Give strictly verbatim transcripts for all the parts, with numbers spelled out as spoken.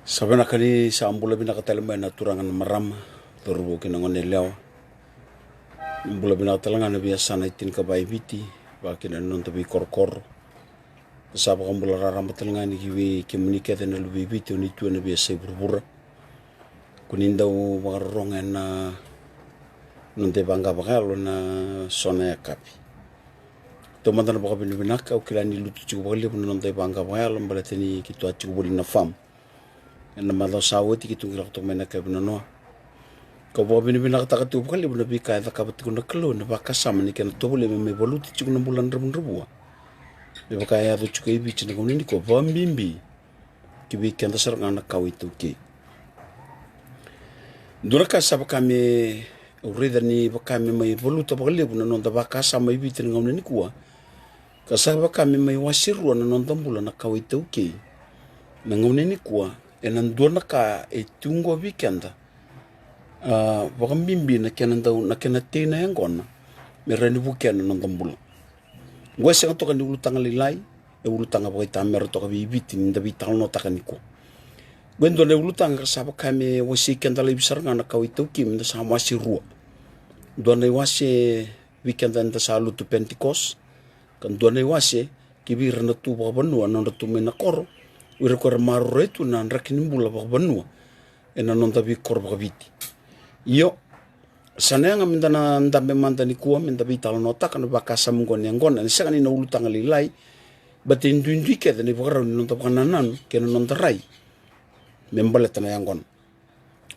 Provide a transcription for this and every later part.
Sa vinaka ni sa bula vinaka tale mai na turaga na marama, cauravou kei na gone yalewa. Bula vinaka tale ga na veiyasana e tinikava e Viti, vaka kina na noda veikorokoro. Sa vakabula raraba tale ga ni ki vei kemuni kece na luve i Viti o ni tu ena veiyasai vuravura. Ko ni dau vakarorogo ena noda ivaqa vakayalo ena so na yakavi. Taumada na vakavinavinaka, au kila ni lutu tiko vakalevu na noda ivaqa vakayalo baleta ni keitou a tiko voli na famu ena macawa sa oti, keitou qai lako toka mai na yakavi nanoa. Kau vakavinavinakataka tiko vakalevu na veika e cakava tiko na Kalou ena vakasama ni kena tovolea me mai valuta tiko na bula dravudravua. Me vaka e yaco tiko e Viti na gauna nikua, vakabibi ki vei keda sara ga na kawa iTaukei. Dua na ka sa vaka me au raica ni vaka me mai valuta vakalevu na noda vakasama e Viti na gauna nikua, ka sa vaka me mai wase rua na noda bula na kawa iTaukei na gauna nikua, ena dua na ka e tu qo vei keda. A, vakabibi na kena dau, na kena tei na yaqona me rawa ni vukea na noda bula. Qo e sega toka ni ulutaga lailai, e ulutaga vakaitamera toka vei Viti ni da veitalanoataka nikua. Qo e dua na ulutaga ka sa vaka me wasei keda laivi sara ga na kawa iTaukei me da sa wase rua. Dua na iwase vei keda eda sa lotu Pentecost, ka dua na iwase ki vei ira na tu vakavanua, na nodra tu mai na koro, o ira ko era maroroya tu na draki ni bula vakavanua ena noda veikoro vakaviti. Io, sa na yaga me da na dabe mada nikua me da veitalanoataka na vakasama oqo ni yaqona. Ena sega ni na ulutaga lailai, baleta e duidui kece na ivakarau ni noda vakanananu kei na noda rai me baleta na yaqona.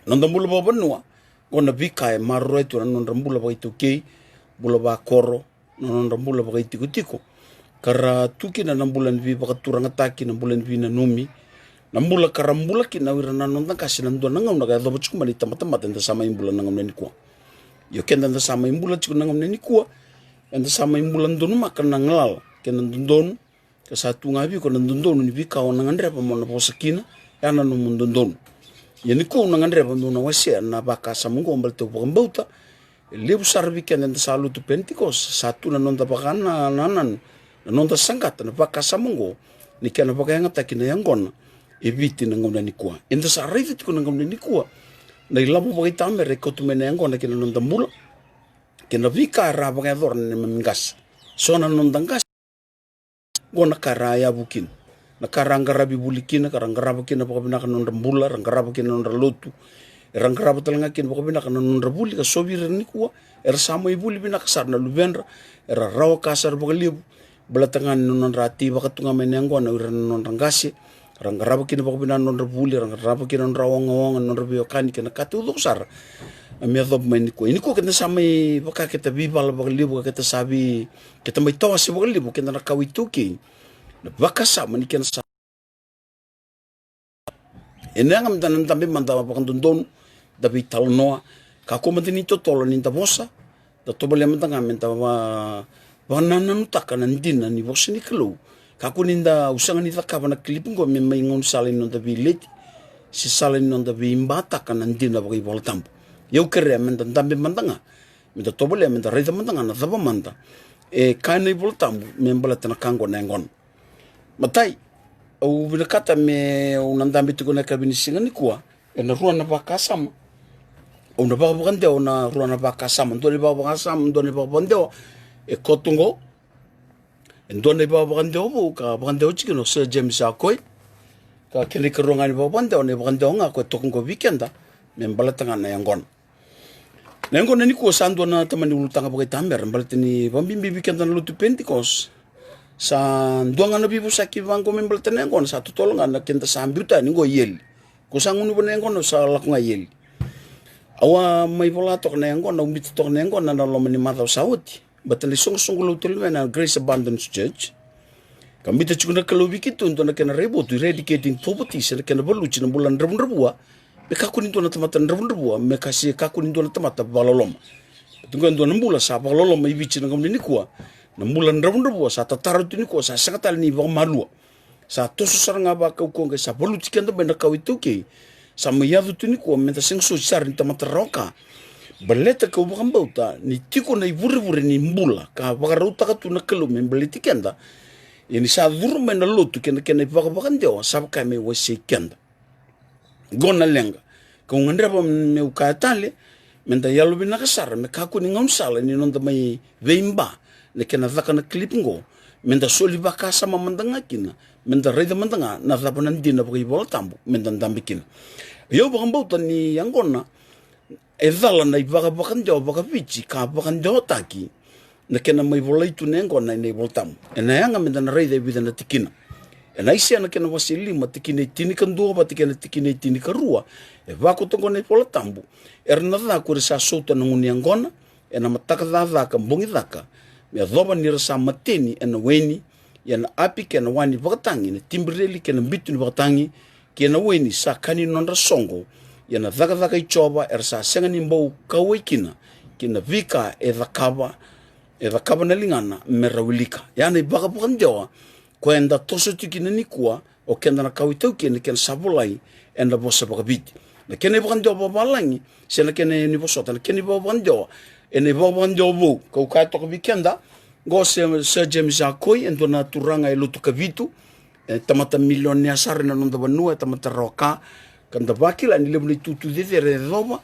Noda bula vakavanua, qo na veika e maroroya tu na nodra bula vakaitaukei, bula vakoro, na nodra bula vakaitikotiko, ka ra tu kina na bula ni veivakaturagataki, na bula ni veinanumi, na bula ka ra bula kina o ira na noda qase na dua na gauna ka yacova tiko mai na itabatamata eda sa mai bula na gauna nikua. Io, keda eda sa mai bula tiko na gauna nikua, eda sa mai bula donumaka na galala kei na dodonu, ka sa tu ga vei iko na dodonu ni veika o na gadreva mo na vosa kina, ya na nomu dodonu. Ia nikua au na gadreva meu na wasea na vakasama oqo baleta au vakabauta e levu sara vei keda eda sa lotu Pentecost sa tu na noda vakanananu, na noda saqata na vakasama oqo ni kena vakayagataki na yaqona e Viti na gauna nikua. Eda sa raica tiko na gauna nikua na ilavo vakaitamera e kauta mai na yaqona kei na noda bula, kei na veika era vakayacora na neimami qase. So na noda qase qo na ka era yavu kina, na ka era qaravi vuli kina, ka ra qarava kina vakavinaka na nodra bula, ra qarava kina na nodra lotu, era qarava tale ga kina vakavinaka na nodra vuli, ka so vei ira nikua era sa mai vuli vinaka sara na luvedra, era rawa ka sara vakalevu baleta ga ni na nodra tei vakatu ga mai na yaqona o ira na nodra qase. Ra qarava kina vakavinaka na nodra vuli, ra qarava kina na nodra ogaoga, na nodra veiwekani kei na ka taucoko sara. A me yacova mai nikua, ia nikua keda sa mai vaka keda veivala vakalevu, ka keda sa vei, keda mai tawase vakalevu keda na kawa iTaukei. Na vakasama ni keda sa, ena yaga me da na dabe mada vakadodonu, da veitalanoa, kakua mada ni totolo ni da vosa, da tovolea mada ga me da va, vakanananutaka na dina ni vosa ni Kalou. Kakua ni da, au sega ni cakava na kilipi qo me mai gaunisala ni noda veileti se sala ni noda veibataka na dina vakaivolatabu. Ia au kerea me da dabe mada ga, me da tovolea me da raica mada ga na cava mada e kaya na ivolatabu me baleta na ka qo na yaqona. Matai, au vinakata me au na dabe tiko na yakavi ni siga nikua ena rua na vakasama. Au na vakavakadewa na rua na vakasama, dua na ivakavakasama, dua na ivakavakadewa e koto qo. E dua na ivakavakadewa vou ka vakadewa tiko na Sir James Akoi, ka kena ikarua ga ni vakavakadewa na ivakadewa ga ko e toka qo vei keda me baleta ga na yaqona. Na yaqona nikua sa dua na tamani ulutaga vakaitamera baleta ni vakabibi vei keda na lotu Pentecost. Sa dua ga na veivosaki vaqo me baleta na yaqona, sa totolo ga na keda sa biuta yani qo i eli. Ko sa gunuva na yaqona au sa lako ga i eli. Au a mai vola toka na yaqona, au biuta toka na yaqona na loma ni macawa sa oti. Baleta na isoqosoqo lotu e loma na Grace Abundance Church. Ka biuta tiko na Kalou vei keitou e dua na kena raivotu, eradicating poverty, se na kena valuti na bula dravudravua. Me kakua ni dua na tamata dravudravua, me ka se kakua ni dua na tamata vakaloloma. Baleta qo e dua na bula sa vakaloloma i Viti na gauna nikua. Na bula dravudravua sa tatara tu nikua, sa sega tale ni vakamalua. Sa toso sara ga vakaukauwa qai sa valuti keda mai na kawa iTaukei. Sa mai yaco tu nikua me da sega soti sara ni tamata rawa ka. Baleta kau vakabauta ni tiko na ivurevure ni bula ka vakarautaka tu na Kalou me baleti keda. Ia ni sa curu mai na lotu kei na kena ivakavakadewa sa vaka me wasei keda. Qo na leqa. Kau gadreva meu kaya tale, meda yalovinaka sara me kakua ni gaunisala ni noda mai veiba na kena caka na clip qo, meda soli vakasama mada ga kina, meda raica mada ga na cava na dina vakaivolatabu meda dabe kina. Ia au vakabauta ni yaqona e cala na ivakavakadewa vakaviti ka vakadewataki na kena mai volai tu na yaqona ena ivolatabu. Ena yaga meda na raica e vica na tikina. Ena Aisea na kena wase lima, tikina e tinikadua vata kei na tikina e tinikarua, e vakoto qo na ivolatabu: Era na ca ko ira sa sauta na gunu yaqona, ena mataka caca ka bogi caka, me yacova ni ra sa mateni ena waini, ia na api kei na wa ni vakatagi, na tibireli kei na bitu ni vakatagi, kei na waini sa ka ni nodra soqo, ia na cakacaka i Jiova era sa sega ni bau kauwai kina, kei na veika e cakava, e cakava na ligana me ra wilika. Ia na ivakavakadewa koya eda toso tiko kina nikua, o keda na kawa iTaukei, na kena sa volai ena vosa vakaviti. Na kena ivakadewa vavalagi, se na kena, ni vosota, na kena ivakavakadewa ena ivakavakadewa vou. Kau kaya toka vei keda, qo o Sir, Sir James Akoi, e dua na turaga e lotu Kavitu, e tamata milionea sara ena noda vanua, e tamata rawa ka, ka da vakila ni levu na itutu cecere e yacova.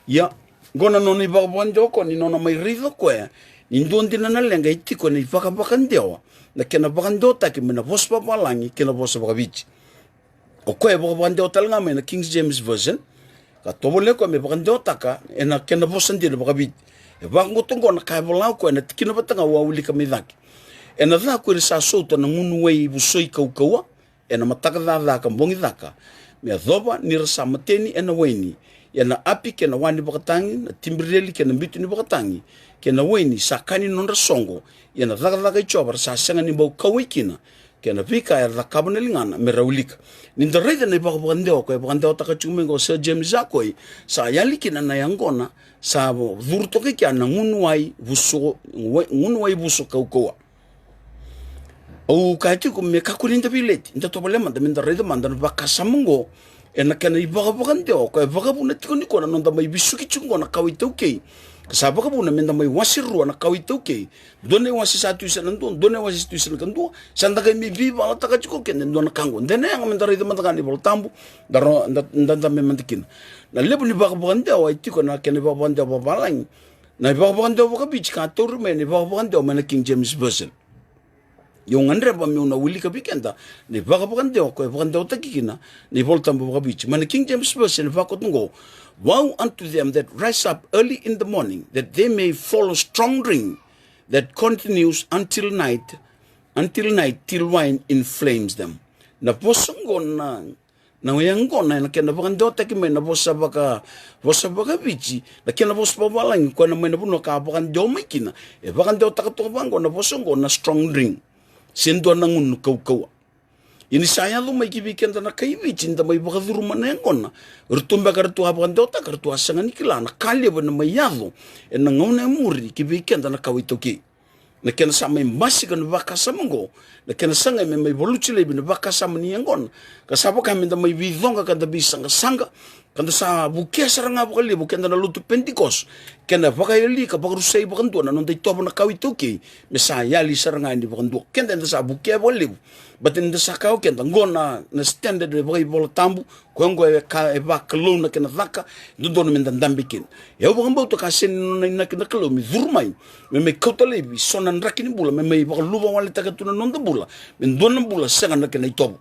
Ia, qo na nona ivakavakadewa koya ni nona mai raica o koya ni dua dina na leqa e tiko ena ivakavakadewa, na kena vakadewataki mai na vosa vavalagi kei na vosa vakaviti. O koya e vakavakadewa tale ga mai na King James Version, ka tovolea o koya me vakadewataka ena kena vosa dina vakaviti. E vakoto qo na ka e vola o koya ena tikina vata ga au a wilika mai cake: Ena ca ko ira sa sauta na gunu wai vusoi kaukauwa, ena mataka caca ka bogi caka, me yacova ni ra sa mateni ena waini, ia na api kei na wa ni vakatagi, na tibireli kei na bitu ni vakatagi, kei na waini sa ka ni nodra soqo, ia na cakacaka i Jiova era sa sega ni bau kauwai kina, kei na veika era cakava na ligana me ra wilika. Ni da raica na ivakavakadewa koya e vakadewataka tiko mai qo o Sir James Akoi, sa yali kina na yaqona, sa curu toka i kea na gunu wai vuso, gunu wai vuso kaukauwa. Au kaya tiko me kakua ni da veileti, da tovolea mada meda raica mada na vakasama oqo ena kena ivakavakadewa koya e vakavuna tiko nikua na noda mai vesuki tiko oqo na kawa iTaukei. Ka sa vakavuna meda mai wase rua na kawa iTaukei. Dua na iwase sa tu ena dua, dua na iwase sa tu ena kadua, sa da qai mai veivalataka tiko keda e dua na ka oqo. De na yaga meda raica mada ga na iVolatabu, da ro, da, da, da me mada kina. Na levu ni vakavakadewa e tiko na kena ivakavakadewa vavalagi. Na ivakavakadewa vakaviti ka tauri mai na ivakavakadewa mai na King James Version. Ia au gadreva meu na wilika vei keda na ivakavakadewa koya e vakadewataki kina na iVolatabu vakaviti. Mai na King James Version e vakoto oqo: Woe unto them that rise up early in the morning, that they may follow strong drink that continues until night, until night, till wine inflames them. Na vosa oqo na Na yaqona ena kena vakadewataki mai na vosa vaka, vosa vakaviti, na kena vosa vavalagi koya na mai na vanua ka vakadewa mai kina. E vakadewataka toka vaqo na vosa oqo na strong drink, se dua na gunu kaukauwa. Ia ni sa yaco mai ki vei keda na kai Viti, da mai vakacuruma na yaqona, ratou beka ratou a vakadewataka, ratou a sega ni kila na ka levu ena mai yaco ena gauna e muri ki vei keda na kawa iTaukei. Na kena sa mai basika na vakasama oqo, na kena sa qai me mai valuti laivi na vakasama ni yaqona. Ka sa vaka meda mai veicoqa ka da veisaqasaqa, ka da sa vukea sara ga vakalevu keda na lotu Penitikoso. Kena vakayali ka vakarusai vakadua na noda itovo na kawa iTaukei, me sa yali sara ga yani vakadua. Keda eda sa vukea vakalevu, but eda sa kaya o keda oqo na, na standard e vakaivolatabu, koya oqo e ka, e vakalou na kena caka, e dodonu meda dabe kina. Ia au vakabauta ka sega ni nona inaki na Kalou me curu mai, me mai kauta laivi so na draki ni bula, me mai vakaluvawaletaka tu na noda bula me dua na bula sega na kena itovo.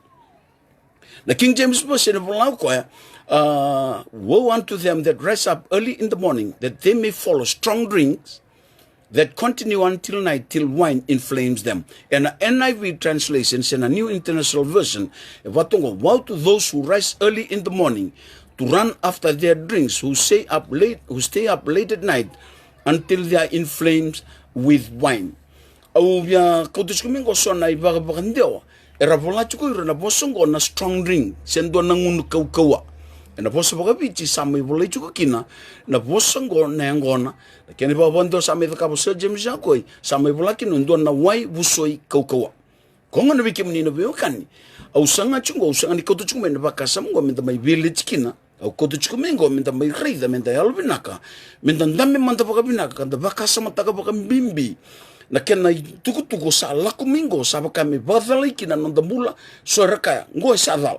Na King James Version e vola o koya, uh, "Woe unto them that rise up early in the morning, that they may follow strong drinks, that continue until night, till wine inflames them." Ena N I V translation, se na New International Version, e vatoqo: "Woe to those who rise early in the morning to run after their drinks, who stay up late, who stay up late at night until they are inflamed with wine." Au via kauta tiko mai qo so na ivakavakadewa era vola tiko ira na vosa oqo na strong drink, se dua na gunu kaukauwa. Ena vosa vakaviti sa mai volai tiko kina na vosa oqo na yaqona. Na kena ivakavakadewa sa mai cakava o Sir James Akoi, sa mai vola kina e dua na wai vusoi kaukauwa. Koya gona vei kemuni na veiwekani, au saga tiko qo, au saga ni kauta tiko mai na vakasama oqo meda mai veileti kina. Au kauta tiko mai qo meda mai raica, meda yalovinaka, meda dabe mada vakavinaka, ka da vakasamataka vakabibi na kena itukutuku sa lako mai qo, sa vaka me vakacalai kina na noda bula. So era kaya, qo e sa cala.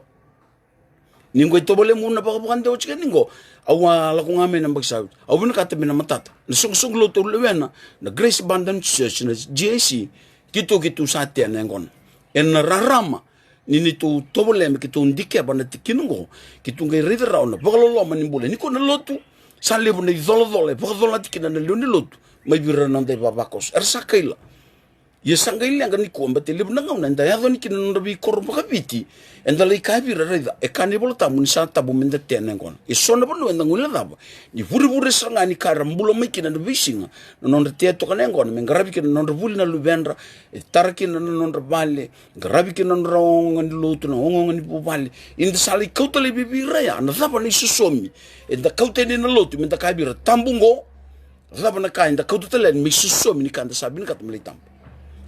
Ni qai tovolea mu na vakavakadewa tiko yani qo. Au a lako ga mai na baki sa, au vinakata me na matata na soqosoqo lotu au lewena, na Grace Abundant Church, na G A C. Keitou, keitou sa tea na yaqona ena rarama ni neitou tovolea me keitou dikeva na tikina oqo. Keitou qai raica rawa na vakaloloma ni bula ni ko na lotu. Sa levu na icolacola e vakacolati kina na lewe ni lotu mai vei ira na noda ivavakoso era sa kaila. Ia sa qai leqa nikua, baleta e levu na gauna eda yaco yani kina na nodra veikoro vakaviti, eda lai kaya vei ira, raica, e kaya na iVolatabu ni sa tabu meda tea na yaqona. E so na vanua eda guilecava ni vurevure sara ga ni ka era bula mai kina ena veisiga, na nodra tea toka na yaqona me qaravi kina na nodra vuli na luvedra, e tara kina na nodra vale, qaravi kina na nodra ogaoga ni lotu, na ogaoga ni vuvale. Ia da sa lai kauta laivi vei ira ya na cava na isosomi eda kauta yani ena lotu meda kaya vei ira, tabu oqo. Cava na ka eda kauta tale yani me isosomi ni ka eda sa vinakata me lai tabu?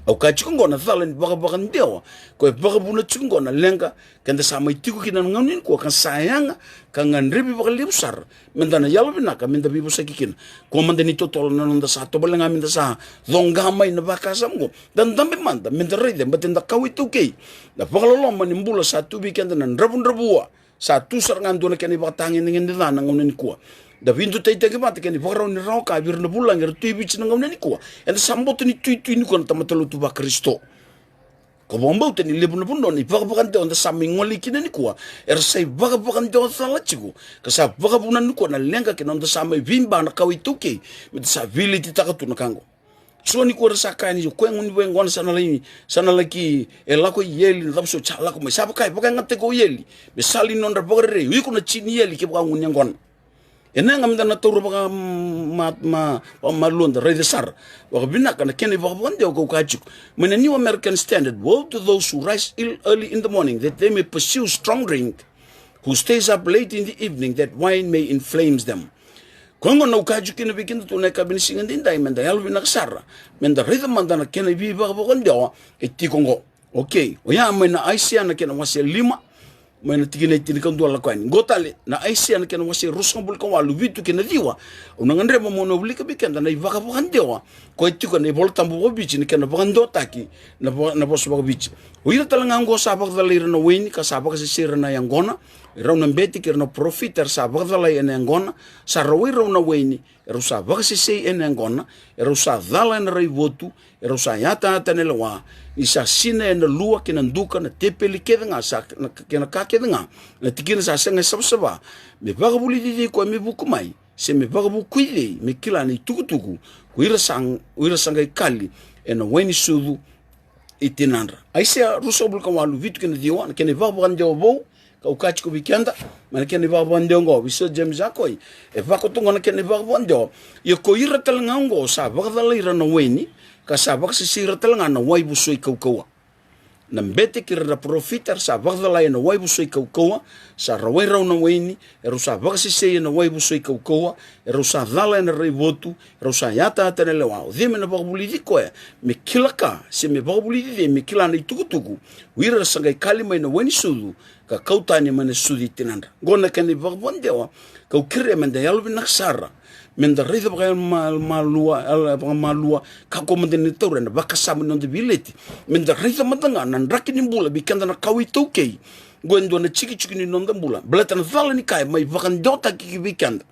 Au kaya tiko oqo na cala ni vakavakadewa, ko e vakavuna tiko oqo na leqa keda sa mai tiko kina na gauna nikua, ka sa yaga ka gadrevi vakalevu sara meda na yalovinaka meda veivosaki kina. Ko mada ni totolo na noda sa tovolea ga meda sa coqa mai na vakasama oqo, da dabe mada meda raica, baleta eda kawa iTaukei. Na vakaloloma ni bula sa tu vei keda na dravudravua. Sa tu sara ga dua na kena ivakatagedegede ca na gauna nikua. Da veidutaitaki vata kei na ivakarau ni rawa ka vei ira na vulagi era tu i Viti na gauna nikua. Eda sa bota ni tuitui nikua na tamata lotu vaKarisito. Ko vakabauta ni levu na vanua na ivakavakadewa da sa mai gole kina nikua, era sa ivakavakadewa cala tiko, ka sa vakavuna nikua na leqa kei na noda sa mai veiba na kawa iTaukei meda sa veiletitaka tu na ka oqo. So nikua era sa kaya ni o koya gone ni vale qo na sa na lai, sa na laki, e lako i eli na cava soti sa lako mai, sa vaka e vakayagataki o eli me sala ni nodra vakarerei, o iko na tini eli kevaka o gone yaqona. Ena yaga meda na taura vaka, ma, ma, vakamalua, da raica sara vakavinaka na kena ivakavakadewa. Kau kaya tiko mai na New American Standard, "Woe to those who rise ill early in the morning, that they may pursue strong drink, who stays up late in the evening, that wine may inflames them." Koya gona au kaya tiko kina vei keda tu na yakavi ni siga daidai, meda yalovinaka sara meda raica mada na kena ivakavakadewa e tiko oqo. Okei, oya mai na Aisea na kena wase lima, mai na tikina e tinikadua lako yani. Qo tale na Aisea na kena wase ruasagavulu ka walu, vitu kei na ciwa. Au na gadreva meu na wilika vei keda na ivakavakadewa ko e tiko ena iVolatabu vakaViti, na kena vakadewataki na vo-, na vosa vakaViti. "O ira tale ga oqo sa vakacalai ira na waini, ka sa vakasesei ira na yaqona, e rau na bete kei ira na parofita era sa vakacalai ena yaqona, sa rawai rau na waini, e rau sa vakasesei ena yaqona, e rau sa cala ena raivotu, e rau sa yatayata ena lewa, ni sa sina ena lua kei na duka na tepeli kece ga sa, na, kei na ka kece ga, na tikina sa sega e savasava, me vakavulici cei koya me vuku mai, se me vakavukui cei me kila na itukutuku ko ira sa, o ira sa qai kali ena waini sucu i tinadra?" Aisea ruasagavulu ka walu, vitu kei na ciwa, na kena ivakavakadewa vou, kau kaya tiko vei keda, mai na kena ivakavakadewa oqo vei Sir James Akoi. E vaka tu oqo na kena ivakavakadewa: "Ia ko ira tale ga oqo sa vakacalai ira na waini, ka sa vakasesei ira tale ga na wai vosoi kaukauwa. Na bete kei ira na parofita era sa vakacalai ena wai vosoi kaukauwa, sa rawai rau na waini, e rau sa vakasesei ena wai vosoi kaukauwa, e rau sa cala ena raivotu, e rau sa yatayata ena lewa. O cei me na vakavulici koya me kila ka, se me vakavulici cei me kila na itukutuku o ira era sa qai kali mai na waini sucu, ka kau tani mai na sucu i tinadra?" Oqo na kena ivakavakadewa kau kerea meda yalovinaka sara, meda raica vakama-, malua, yalo vakamalua, ka ko mada ni taura ena vakasama ni noda veileti, meda raica mada ga na draki ni bula vei keda na kawa iTaukei. Oqo e dua na jikijiki ni noda bula, baleta na cala ni ka e mai vakadewataki ki vei keda.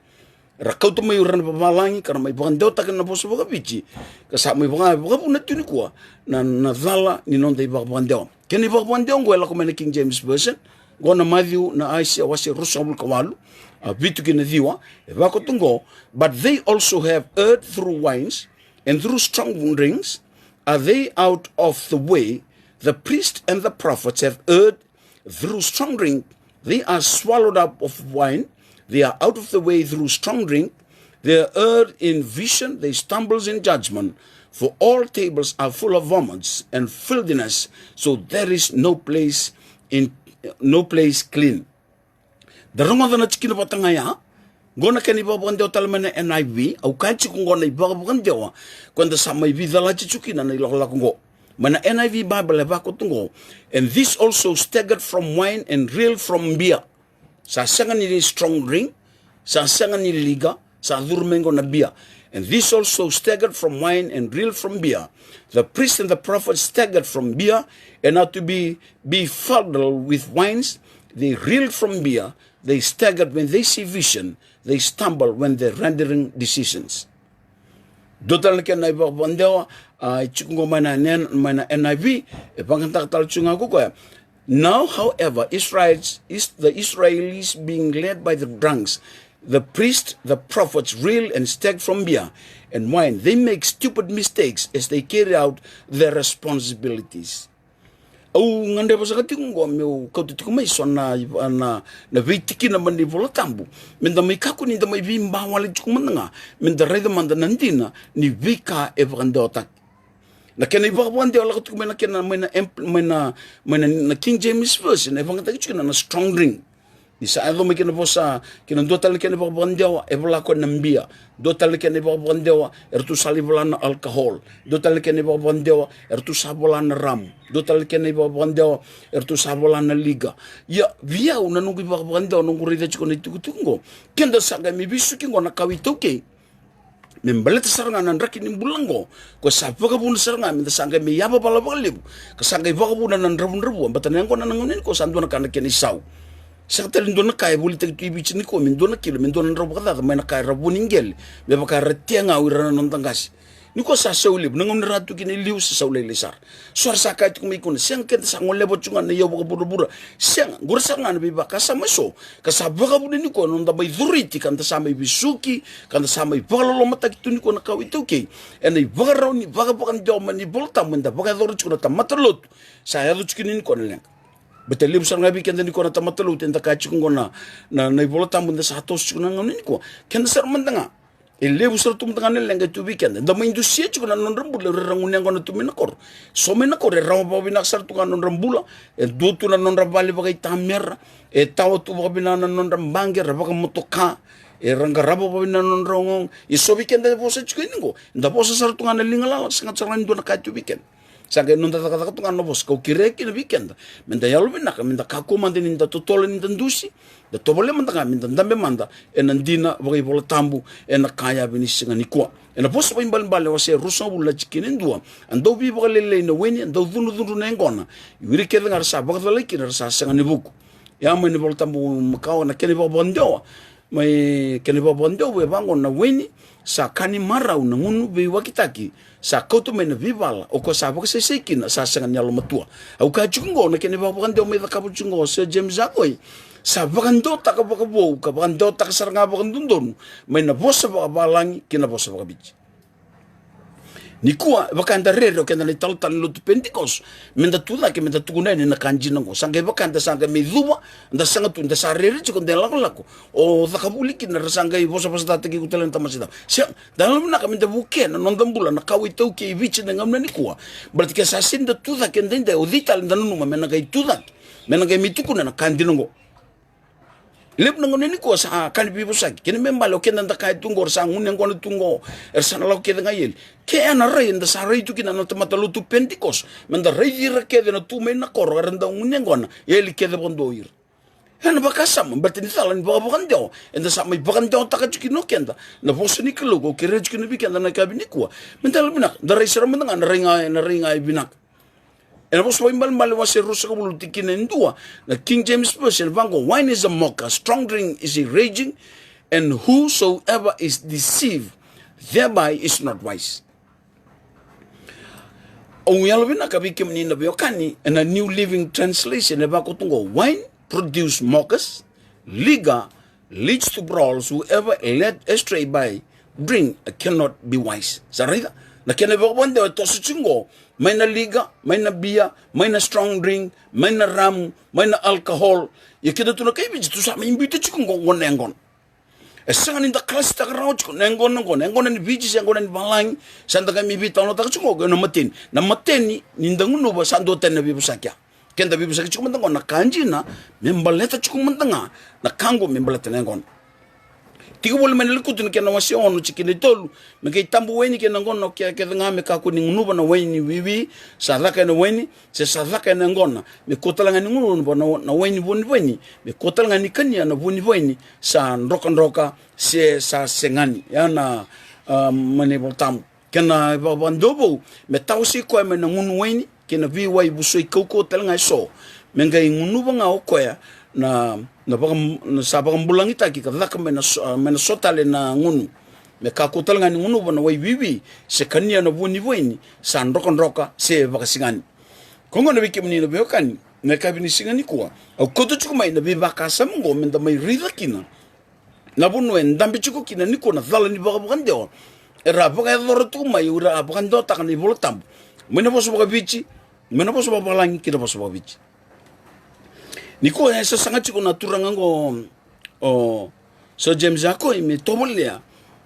Era kauta mai o ira na vavalagi ka ra mai vakadewataka na vosa vakaViti, ka sa mai vaka, vakavuna tu nikua na, na cala ni noda ivakavakadewa. Kena ivakavakadewa oqo e lako mai na King James Version. Oqo na Maciu, na Aisea wase ruasagavulu ka walu, a, vitu kei na ciwa. E vaka tu oqo: "But they also have erred through wines and through strong drinks. Are they out of the way? The priests and the prophets have erred through strong drink. They are swallowed up of wine. They are out of the way through strong drink. They are erred in vision. They stumbles in judgment. For all tables are full of vomits and filthiness. So there is no place in, no place clean." Da rogoca na tikina vata ga ya. Oqo na kena ivakavakadewa tale mai na N I V. Au kaya tiko oqo na ivakavakadewa ko da sa mai veicalati tiko kina na ilakolako oqo. Mai na N I V Bible e vaka tu oqo: "And this also staggered from wine and reeled from beer." Sa sega ni strong drink, sa sega ni liquor, sa curu mai oqo na beer. "And this also staggered from wine and reeled from beer. The priests and the prophets staggered from beer, and are to be befuddled with wines, They reel from beer, they stagger when they see vision, they stumble when they're rendering decisions. Dua tale na kena ivakavakadewa, a, e tiko qo mai na N-, mai na N I V, e vakayagataka tale tiko ga ko koya. Now, however, Israel's, is, the Israelis being led by the drunks, the priests, the prophets reel and stagger from beer and wine. They make stupid mistakes as they carry out their responsibilities. Au gadreva saka tiko qo meu kauta tiko mai so na, na, na veitikina mai na iVola Tabu. Meda mai kakua ni da mai veiba wale tiko mada ga. Meda raica mada na dina ni veika e vakadewataki. Na kena ivakavakadewa lako tiko mai na kena, mai na ampl-, mai na, mai na, na King James Version, e vakayagataki tiko na, na strong drink. Ni sa yaco mai kena vosa, kena dua tale na kena ivakavakadewa, e vola koya na beer. Dua tale na kena ivakavakadewa, eratou sa lai vola na alcohol. Dua tale na kena ivakavakadewa, eratou sa vola na rum. Dua tale na kena ivakavakadewa, eratou sa vola na liquor. Ia, vei au na noqu ivakavakadewa, noqu raica tiko na itukutuku qo. Keda sa qai mai veisuki qo na kawa iTaukei. Me baleta sara ga na draki ni bula qo, ko sa vakavuna sara ga meda sa qai mai yavavala vakalevu, ka sa qai vakavuna na dravudravua, baleta na yaqona na gauna nikua sa dua na ka na kena isau. Sega tale ni dua na ka e volitaki tu i Viti nikua me dua na kilo, me dua na drau vakacaca mai na ka era vua ni qele, me vaka era tea ga o ira na noda qase. Nikua sa sau levu, na gauna era tu kina i liu sa sau lailai sara. So era sa kaya tiko mai kina, sega, keda sa goleva tu ga na iyau vakavuravura. Sega, qori sara ga na veivakasama eso ka sa vakavuna nikua na noda mai coriti, ka da sa mai vesuki, ka da sa mai vakalolomataki tu nikua na kawa iTaukei. Ena ivakarau ni vakavakadewa mai na iVola Tabu eda vakayacora tiko na tamata lotu. Sa yaco tiko nikua na leqa. Baleta e levu sara ga vei keda nikua na tamata lotu eda kaya tiko qo na, na, na iVola Tabu eda sa toso tiko na gauna nikua. Keda sara mada ga. E levu sara tu mada ga na leqa e tu vei keda. Da mai dusia tiko na nodra bula o ira era gunu yaqona tu mai na koro. So mai na koro e rawa vakavinaka sara tu ga na nodra bula. E dua tu na nodra vale vakaitamera. E tawa tu vakavinaka na nodra baqe, era vakamotoka. Era qarava vakavinaka na nodra ogaoga. E so vei keda e vosa tiko yani qo, da vosa sara tu ga na liga lala, sega sara ga ni dua na ka e tu vei keda. Sa qai noda cakacaka tu ga na vosa, kau kerea kina vei keda meda yalovinaka, meda kakua mada ni da totolo, ni da dusi, da tovolea mada ga meda dabe mada ena dina vakaiVola Tabu ena ka yavi ni siga nikua. Ena Vosa Vakaibalebale wase e ruasagavulu na tikina e dua: A dau veivakalailai na weni, a dau cudrucudru na yaqona. O ira kece ga era sa vakacalai kina era sa sega ni vuku. Ia mai na iVola Tabu makawa, na kena ivakavakadewa, mai kena ivakavakadewa e vaqo: Na weni sa ka ni marau, na gunu veiwakitaki sa kauta mai na veivala, o koya sa vakasaisai kina sa sega ni yalomatua. Au kaya tiko qo, na kena ivakavakadewa mai cakava tiko qo o Sir James Akoi, sa vakadewataka vakavou ka vakadewataka sara ga vakadodonu mai na vosa vakavalagi ki na vosa vakaviti. Nikua e vaka eda rere o keda na italatala ni lotu Penitikoso, meda tu cake, meda tukuna yani na ka dina oqo. Sa qai vaka eda sa qai mai cuva, da sega tu, da sa rere tiko, da lakolako. O caka vuli kina ra sa qai vosavosataki iko tale na tamata se cava. Sega, da yalovinaka meda vukea na noda bula na kawa iTaukei e Viti na gauna nikua. Baleta ke sa sega ni da tu cake edaidai, o cei tale da nanuma me na qai tu cake, me na qai mai tukuna na ka dina oqo? Levu na gauna nikua sa ka ni veivosaki. Kena ibalebale o keda da kaya tu qo, era sa gunu yaqona tu qo, era sa na lako kece ga i eli. Ke ya na rai eda sa rai tu kina na tamata lotu Penitikoso, meda raici ira kece na tu mai na koro era dau gunu yaqona, e eli kece vakadua o ira. Ena vakasama, baleta ni cala ni vakavakadewa eda sa mai vakadewataka tiko kina o keda na vosa ni Kalou. Au kerea tiko kina vei keda na yakavi nikua, meda yalovinaka, da rai sara mada ga na rai ga, na rai ga e vinaka. Ena Vosa Vakaibalebale wase ruasagavulu tikina e dua, na King James Version vaqo: Wine is a mocker, strong drink is a raging, and whosoever is deceived thereby is not wise. Au yalovinaka vei kemuni na veiwekani, ena New Living Translation e vaqo tu qo: Wine produce mockers, liquor leads to brawls, whoever led astray by drink cannot be wise. Sa raica na kena ivakavakadewa e toso tiko qo, mai na liquor, mai na beer, mai na strong drink, mai na rum, mai na alcohol. Ia keda tu na kai Viti tu sa mai biuta tiko qo, qo na yaqona. E sega ni da kalasitaka rawa tiko na yaqona oqo, na yaqona ni Viti se yaqona ni valagi, sa da qai mai veitalanoataka tiko qo, na mateni. Na mateni ni da gunuva sa dua tani na veivosaki ya. Keda veivosaki tiko mada qo na ka dina me baleta tiko mada ga na ka qo me baleta na yaqona. Tiko voli mai na Lekutu na kena wase ono tikina e tolu: Me qai tabu waini kei na yaqona o keda kece ga, me kakua ni gunuva na waini wiwi sa caka ena waini, se sa caka ena yaqona. Me kua tale ga ni gunuva na, na waini vua ni vaini, me kua tale ga ni kania na vua ni vaini sa drokadroka se sa segani. Ya na, a, mai na iVola Tabu. Kena ivakavakadewa vou: Me tawasei koya mai na gunu waini kei na veiwai vusoi kaukauwa tale ga eso, me qai gunuva ga o koya na, na, vaka, na sa vakabulagitaki ka caka mai na so, mai na so tale na gunu. Me kakua tale ga ni gunuva na wai wiwi se kania na vua ni vaini sa drokadroka se vakasigani. Ko gona vei kemuni na veiwekani, na yakavi ni siga nikua au kauta tiko mai na veivakasama oqo me da mai raica kina na vanua e dabe tiko kina nikua na cala ni vakavakadewa era vakayacora tiko mai, o ira a vakadewataka na iVola Tabu mai na vosa vakaviti, mai na vosa vakavalagi ki na vosa vakaviti. Nikua e sasaga tiko na turaga oqo, o Sir James Akoi, me tovolea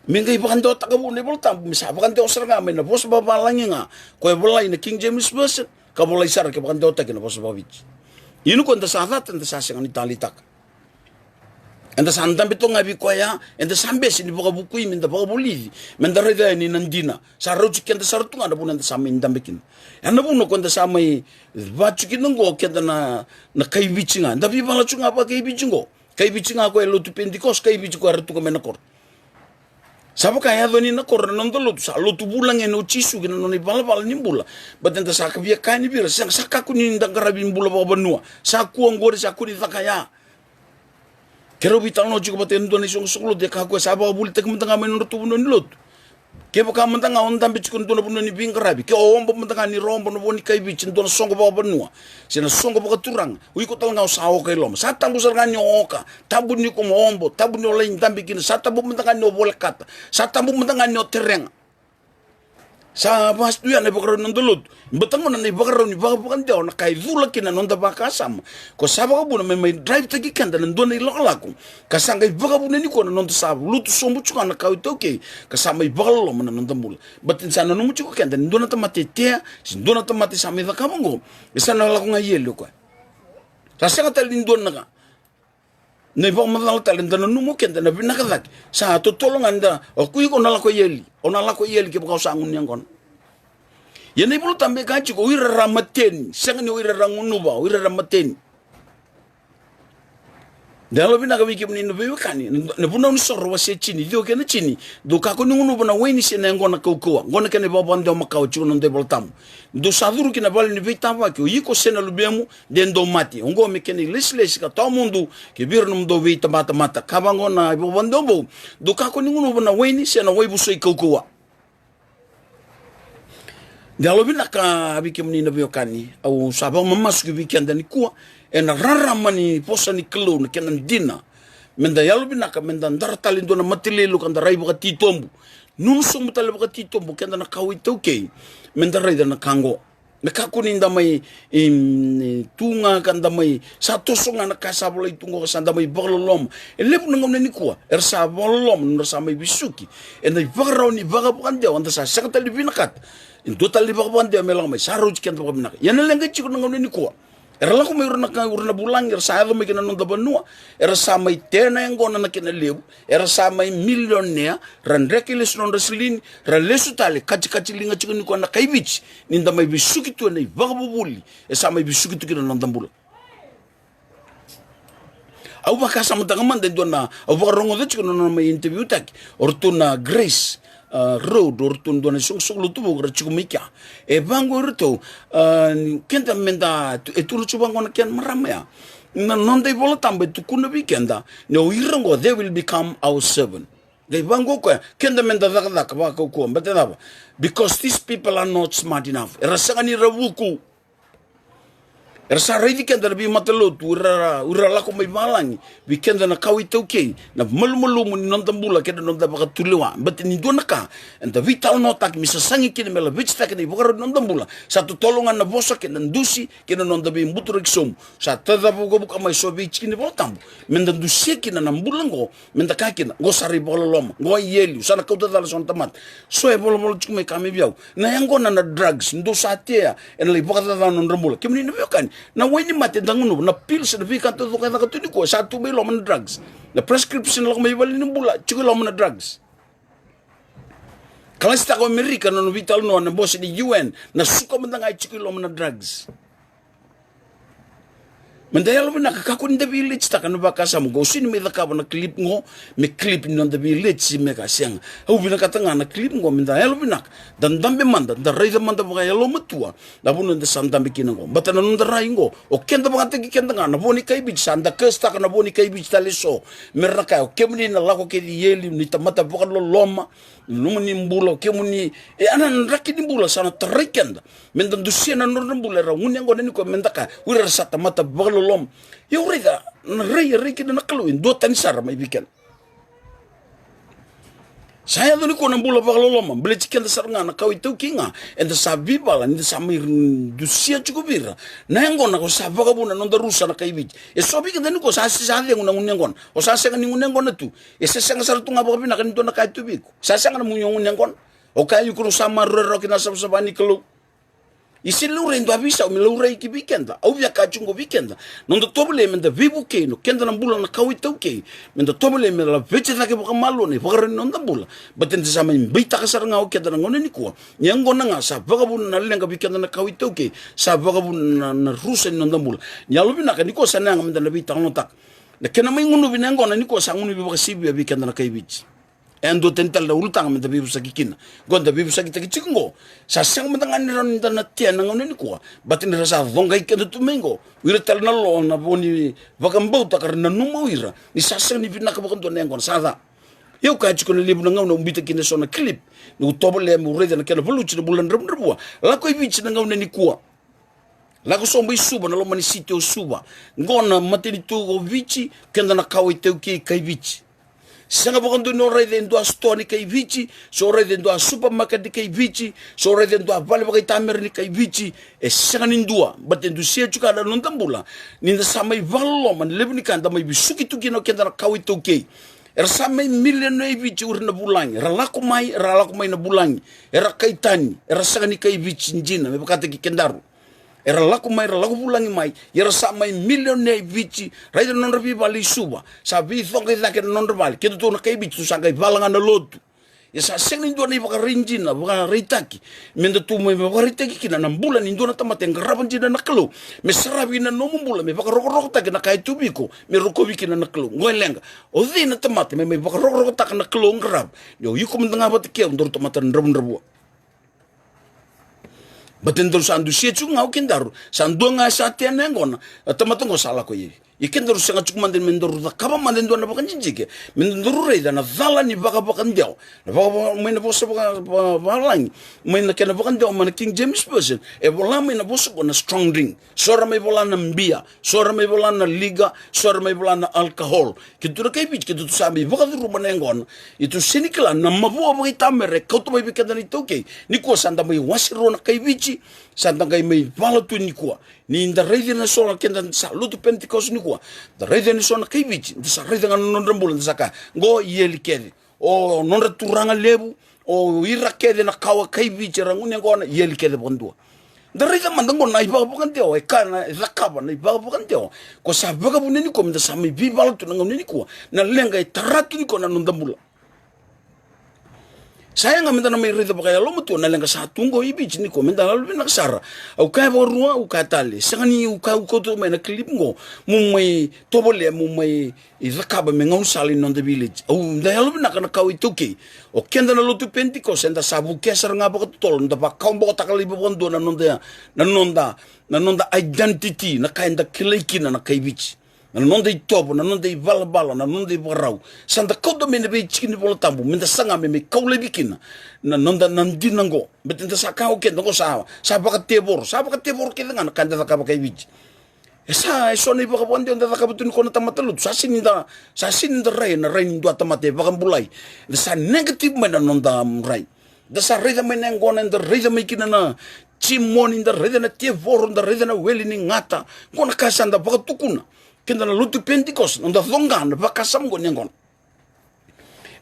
me qai vakadewataka vua na iVola Tabu, me sa vakadewa sara ga mai na vosa vakavalagi ga ko e volai na King James Version, ka volai sara ke vakadewataki na vosa vakaviti. Ia nikua eda sa cata, eda sa sega ni taleitaka. Eda sa dabe toka ga vei koya, eda sa bese ni vakavukui me da vakavulici, me da raica yani na dina. Sa rauti keda sara tu ga na vuna eda sa mai dabe kina. Ya na vuna ko eda sa mai vacu kina oqo keda na, na kai Viti ga. Da veivala tu ga vakai Viti oqo. Kai Viti ga ko e lotu Pentecost, kai Viti ko era tuka mai na koro. Sa vaka e yaco ni na koro na noda lotu, sa lotu vulagi ena o Jisu ki na nona ivalavala ni bula. But eda sa ka via kaya ni vei ira, sega, sa kakua ni da qaravi bula vakavanua. Sa kua oqori, sa kua ni caka ya. Keirau veitalanoa tiko vata e dua na isoqosoqo lotu, e kakua, sa vakavulitaki mada ga mai na nodratou vanua ni lotu. Kevaka mada ga o dabe tiko e dua na vanua ni veiqaravi, ke o obo mada ga ni ra obo na vo ni kai Viti, e dua na soqo vakavanua se na soqo vakaturaga, o iko tale ga o sa oka i loma. Sa tabu sara ga ni o oka, tabu ni ko mo obo, tabu ni o lai dabe kina, sa tabu mada ga ni o volekata, sa tabu mada ga ni o terega. Sa vasi tu ya na ivakarau ni noda lotu. Bata gona na ivakarau ni vakavakadewa, na ka e cula kina na noda vakasama. Ko sa vakavuna me mai draivetaki keda na dua na ilakolako, ka sa qai vakavuna nikua na noda sa lutu sobu tiko ga na kawa iTaukei, ka sa mai vakaloloma na noda bula. But ni sa nanuma tiko keda ni dua na tamata e tea se dua na tamata e sa mai cakava oqo, e sa na lako ga i eli o koya. Sa sega tale ni dua na ka. Na ivakamacala tale da nanuma o keda na vinaka cake, sa totolo ga ni da, o ko iko na lako i eli, o na lako i eli kevaka o sa gunu yaqona. Ia na iVola Tabu e kaya tiko o ira era mateni, sega ni o ira era gunuva, o ira era mateni. Da yalovinaka vei kemuni na veiwekani, na, na Vunau ni Soro wase tini, ciwa kei na tini. Dou kakua ni gunuva na waini se na yaqona kaukauwa. Oqo na kena ivakavakadewa makawa tiko na noda iVola Tabu. Dou sa curu ki na vale ni veitavaki, o iko se na luvemu, de dou mate. Oqo me kena ilesilesi ka tawamudu kei vei ira na nomudou veitabatamata. Ka vaqo na ivakavakadewa vou, dou kakua ni gunuva na waini se na waivosoi kaukauwa. Da yalovinaka vei kemuni na veiwekani, au sa vakamamasu ki vei keda nikua ena rarama ni vosa ni Kalou, na kena dina. Me da yalovinaka me da dara tale e dua na mataleilu ka da rai vakatitobu. Nunu sobu tale vakatitobu keda na kawa iTaukei, me da raica na ka oqo. Me kakua ni da mai, em, tu ga ka da mai sa toso ga na ka sa volai tu oqo, sa da mai vakaloloma. E levu na gauna nikua era sa vakaloloma na nodra sa mai vesuki ena ivakarau ni vakavakadewa, da sa sega tale ni vinakata e dua tale ni vakavakadewa me lako mai, sa rauti keda vakavinaka. Ia na leqa e tiko na gauna nikua, era lako mai ura na ka, ura na vulagi, era sa yaco mai ki na noda vanua, era sa mai tea na yaqona na kena levu, era sa mai milionea, ra dreke lesu na nodra silini, ra lesu tale, katikati liga tiko nikua na kai Viti, ni da mai vesuki tu ena ivakavuvuli e sa mai vesuki tu kina na noda bula. Au vakasamataka mada e dua na, au vakarogoca tiko na nona mai interview taki o ratou na Grace, ah, Road, o ratou na dua na isoqosoqo lotu vou era tiko mai kea. E vaqo iratou, ah, ni keda me da tu, e tu ira tiko vaqo na kena marama ya. Na noda iVola Tabu e tukuna vei keda ni o ira oqo, they will become our servant. Qai vaqo o koya, keda me da cakacaka vakaukauwa, baleta cava? Because these people are not smart enough. Era sega ni ra vuku. Era sa raici keda na veimatalotu, o ira, o ira lako mai valagi vei keda na kawa iTaukei, na malumalumu ni noda bula kei na noda vakatulewa. Baleta ni dua na ka eda veitalanoataki me sasagi kina me lavetitaki na ivakarau ni noda bula, sa totolo ga na vosa kei na dusi kei na noda veibuturaki sobu. Sa tacava vukavuka mai so vei tiki ni iVola Tabu me da dusia kina na bula oqo, me da kaya kina, oqo sa rai vakaloloma, oqo a i eli, au sa na kauta cala e so na tamata. So e volavola tiko mai ka mai vei au, na yaqona na drugs, dou sa tea ena lai vakacacana na nodra bula. Kemuni na veiwekani, na wainimate da gunuva, na pills, na veika taucoko e caka tu nikua, sa tu mai loma na drugs. Na prescription lako mai vale ni bula, tiko i loma na drugs. Kalasitaka o Amerika na nona veitalanoa na bose ni U N, na suka mada ga e tiko i loma na drugs. Me da yalo vinaka, kakua ni da veiletitaka na vakasama qo. Au sega ni mai cakava na clip qo me clip ni noda veiletitaka, me ka sega. Au vinakata ga na clip qo me da yalo vinaka, da dabe mada, da raica mada vakayalomatua na vanua eda sa dabe kina qo. Baleta na noda rai qo, o keda vakataki keda ga na vo ni kai Viti, sa da curse-taka na vo ni kai Viti tale eso. Me ra na kaya, o kemuni na lako kece i eli, ni tamata vakaloloma, loma ni bula, o kemuni, e, a na draki ni bula sa na tarai keda me da dusia na nodra bula era gunu yaqona nikua, me da kaya o ira era sa tamata vakaloloma. Ia au raica na rai e rai kina na Kalou e duatani sara mai vei keda. Sa yaco nikua na bula vakaloloma, baleti keda sara ga na kawa iTaukei ga eda sa veivala, ni da sa mai dusia tiko vei ira na yaqona ko sa vakavuna na noda rusa na kai Viti. E so vei keda nikua sa, sa cegu na gunu yaqona, o sa sega ni gunu yaqona tu. E se sega sara tu ga vakavinaka ni dua na ka e tu vei iko. Sa sega na mu gunu yaqona. O kaya iko, au sa maroroi rawa kina savasava ni Kalou. E se laurai e dua veisau me laurai ki vei keda. Au via kaya tiko qo vei keda, noda tovolei me da veivukei, no keda na bula na kawa iTaukei, me da tovolei me laveti cake vakamalua na ivakarau ni noda bula. Baleta eda sa mai beitaka sara ga o keda na gauna nikua ni yaqona ga sa vakavuna na leqa vei keda na kawa iTaukei, sa vakavuna na, na rusa ni noda bula. Ni yalovinaka nikua sa na yaga me da na veitalanoataka na kena mai gunuvi na yaqona nikua, sa gunuvi vakasivia vei keda na kai Viti. E duatani tale na ulutaga me da veivosaki kina. Qo da veivosakitaki tiko qo, sa sega mada ga ni rawa ni da na tea na gauna nikua, baleta ni ra sa coqai keda tu mai qo o ira tale na lo, na vo ni vakabauta ka ra nanuma o ira ni sa sega ni vinaka vakadua na yaqona, sa ca. Ia au kaya tiko na levu na gauna au biuta kina eso na clip, niu tovolea meu raica na kena valuti na bula dravudravua. Lako i Viti na gauna nikua. Lako sobu i Suva, na loma ni siti o Suva. Qo na matanitu o Viti, keda na kawa iTaukei kai Viti. Sega vakadua ni o raica e dua sitoa ni kai Viti, se o raica e dua supermarket ni kai Viti, se o raica e dua vale vakaitamera ni kai Viti. E sega ni dua, baleta e dusia tiko ga na noda bula ni da sa mai vakaloloma, na levu ni ka da mai vesuki tu kina o keda na kawa iTaukei. Era sa mai milionea i Viti o ira na vulagi, era lako mai, era lako mai na vulagi, era kai tani, era sega ni kai Viti dina me vakataki kedaru. Era lako mai, era lako vulagi mai, ia era sa mai milionea i Viti. Raica na nodra veivale i Suva, sa veicoqa i cake na nodra vale. Kedatou na kai Viti tou sa qai vala ga na lotu. Ia sa sega ni dua na ivakaraitaki dina, vakaraitaki, me datou mai vakaraitaki kina na bula ni dua na tamata e qarava dina na Kalou, me saravi na nomu bula, me vakarokorokotaki na ka e tu vei iko, me rokovi kina na Kalou. Qo e leqa. O cei na tamata me mai vakarokorokotaka na Kalou o qarava? Ia o iko mada ga vata kei au, daru tamata dravudravua. Baleta ni daru sa dusia tiko ga o kedaru, sa dua ga e sa tea na yaqona, na tamata oqo sa lako i. Ia kedaru sega tiko mada me daru cakava mada e dua na vakadidike, me daru raica na cala ni vakavakadewa. Na vaka, mai na vosa vaka, vaka, vavalagi, mai na kena vakadewa mai na King James Version, e vola mai na vosa oqo na strong drink. So era mai vola na bia, so era mai vola na liquor, so era mai vola na alcohol. Keitou na kai Viti, keitou sa mai vakacuruma na yaqona. Ia tou sega ni kila na mavoa vakaitamera e kauta mai vei keda na iTaukei. Nikua sa da mai wase rua na kai Viti, sa da qai mai vala tu nikua. Ni da raica na so na keda sa lotu Pentecost nikua, da raica na so na kai Viti, da sa raica ga na nodra bula, da sa kaya, qo i eli kece. O nodra turaga levu, o ira kece na kawa kai Viti era gunu yaqona, i eli kece vakadua. Da raica mada qo na ivakavakadewa e ka na, e cakava na ivakavakadewa. Ko sa vakavuna nikua me da sa mai veivala tu na gauna nikua, na leqa e tara tu nikua na noda bula. Sa yaga me da na mai raica vakayalomatua na leqa sa tu qo i Viti nikua, me da yalovinaka sara. Au kaya vakarua, au kaya tale, sega ni au kaya au kauta mai na clip qo meu mai tovolea meu mai cakava me gaunisala ni noda village. Au da yalovinaka na kawa iTaukei. O keda na lotu Pentecost eda sa vukea sara ga vakatotolo, da vakawabokotaka laivi vakadua na noda, na noda, na noda identity, na ka eda kilai kina na kai Viti. Na noda itovo, na noda ivalavala, na noda ivakarau. Sa da kauta mai na veitiki ni Vola Tabu me da saga me mai kau laivi kina na noda, na dina qo. Baleta da sa kaya o keda qo sa, sa vakatevoro, sa vakatevoro kece ga na ka eda cakava kai Viti. E sa, e so na ivakavakadewa da cakava tu nikua na tamata lotu. Sa sega ni da, sa sega ni da rai na rai ni dua tamata e vakabulai. Da sa negative mai na noda rai. Da sa raica mai na yaqona, da raica mai kina na jimoni, da raica na tevoro, da raica na wele ni gata. Qo na ka sa da vakatukuna. Keda na lotu Pentecost, noda coqa na vakasama qo ni yaqona.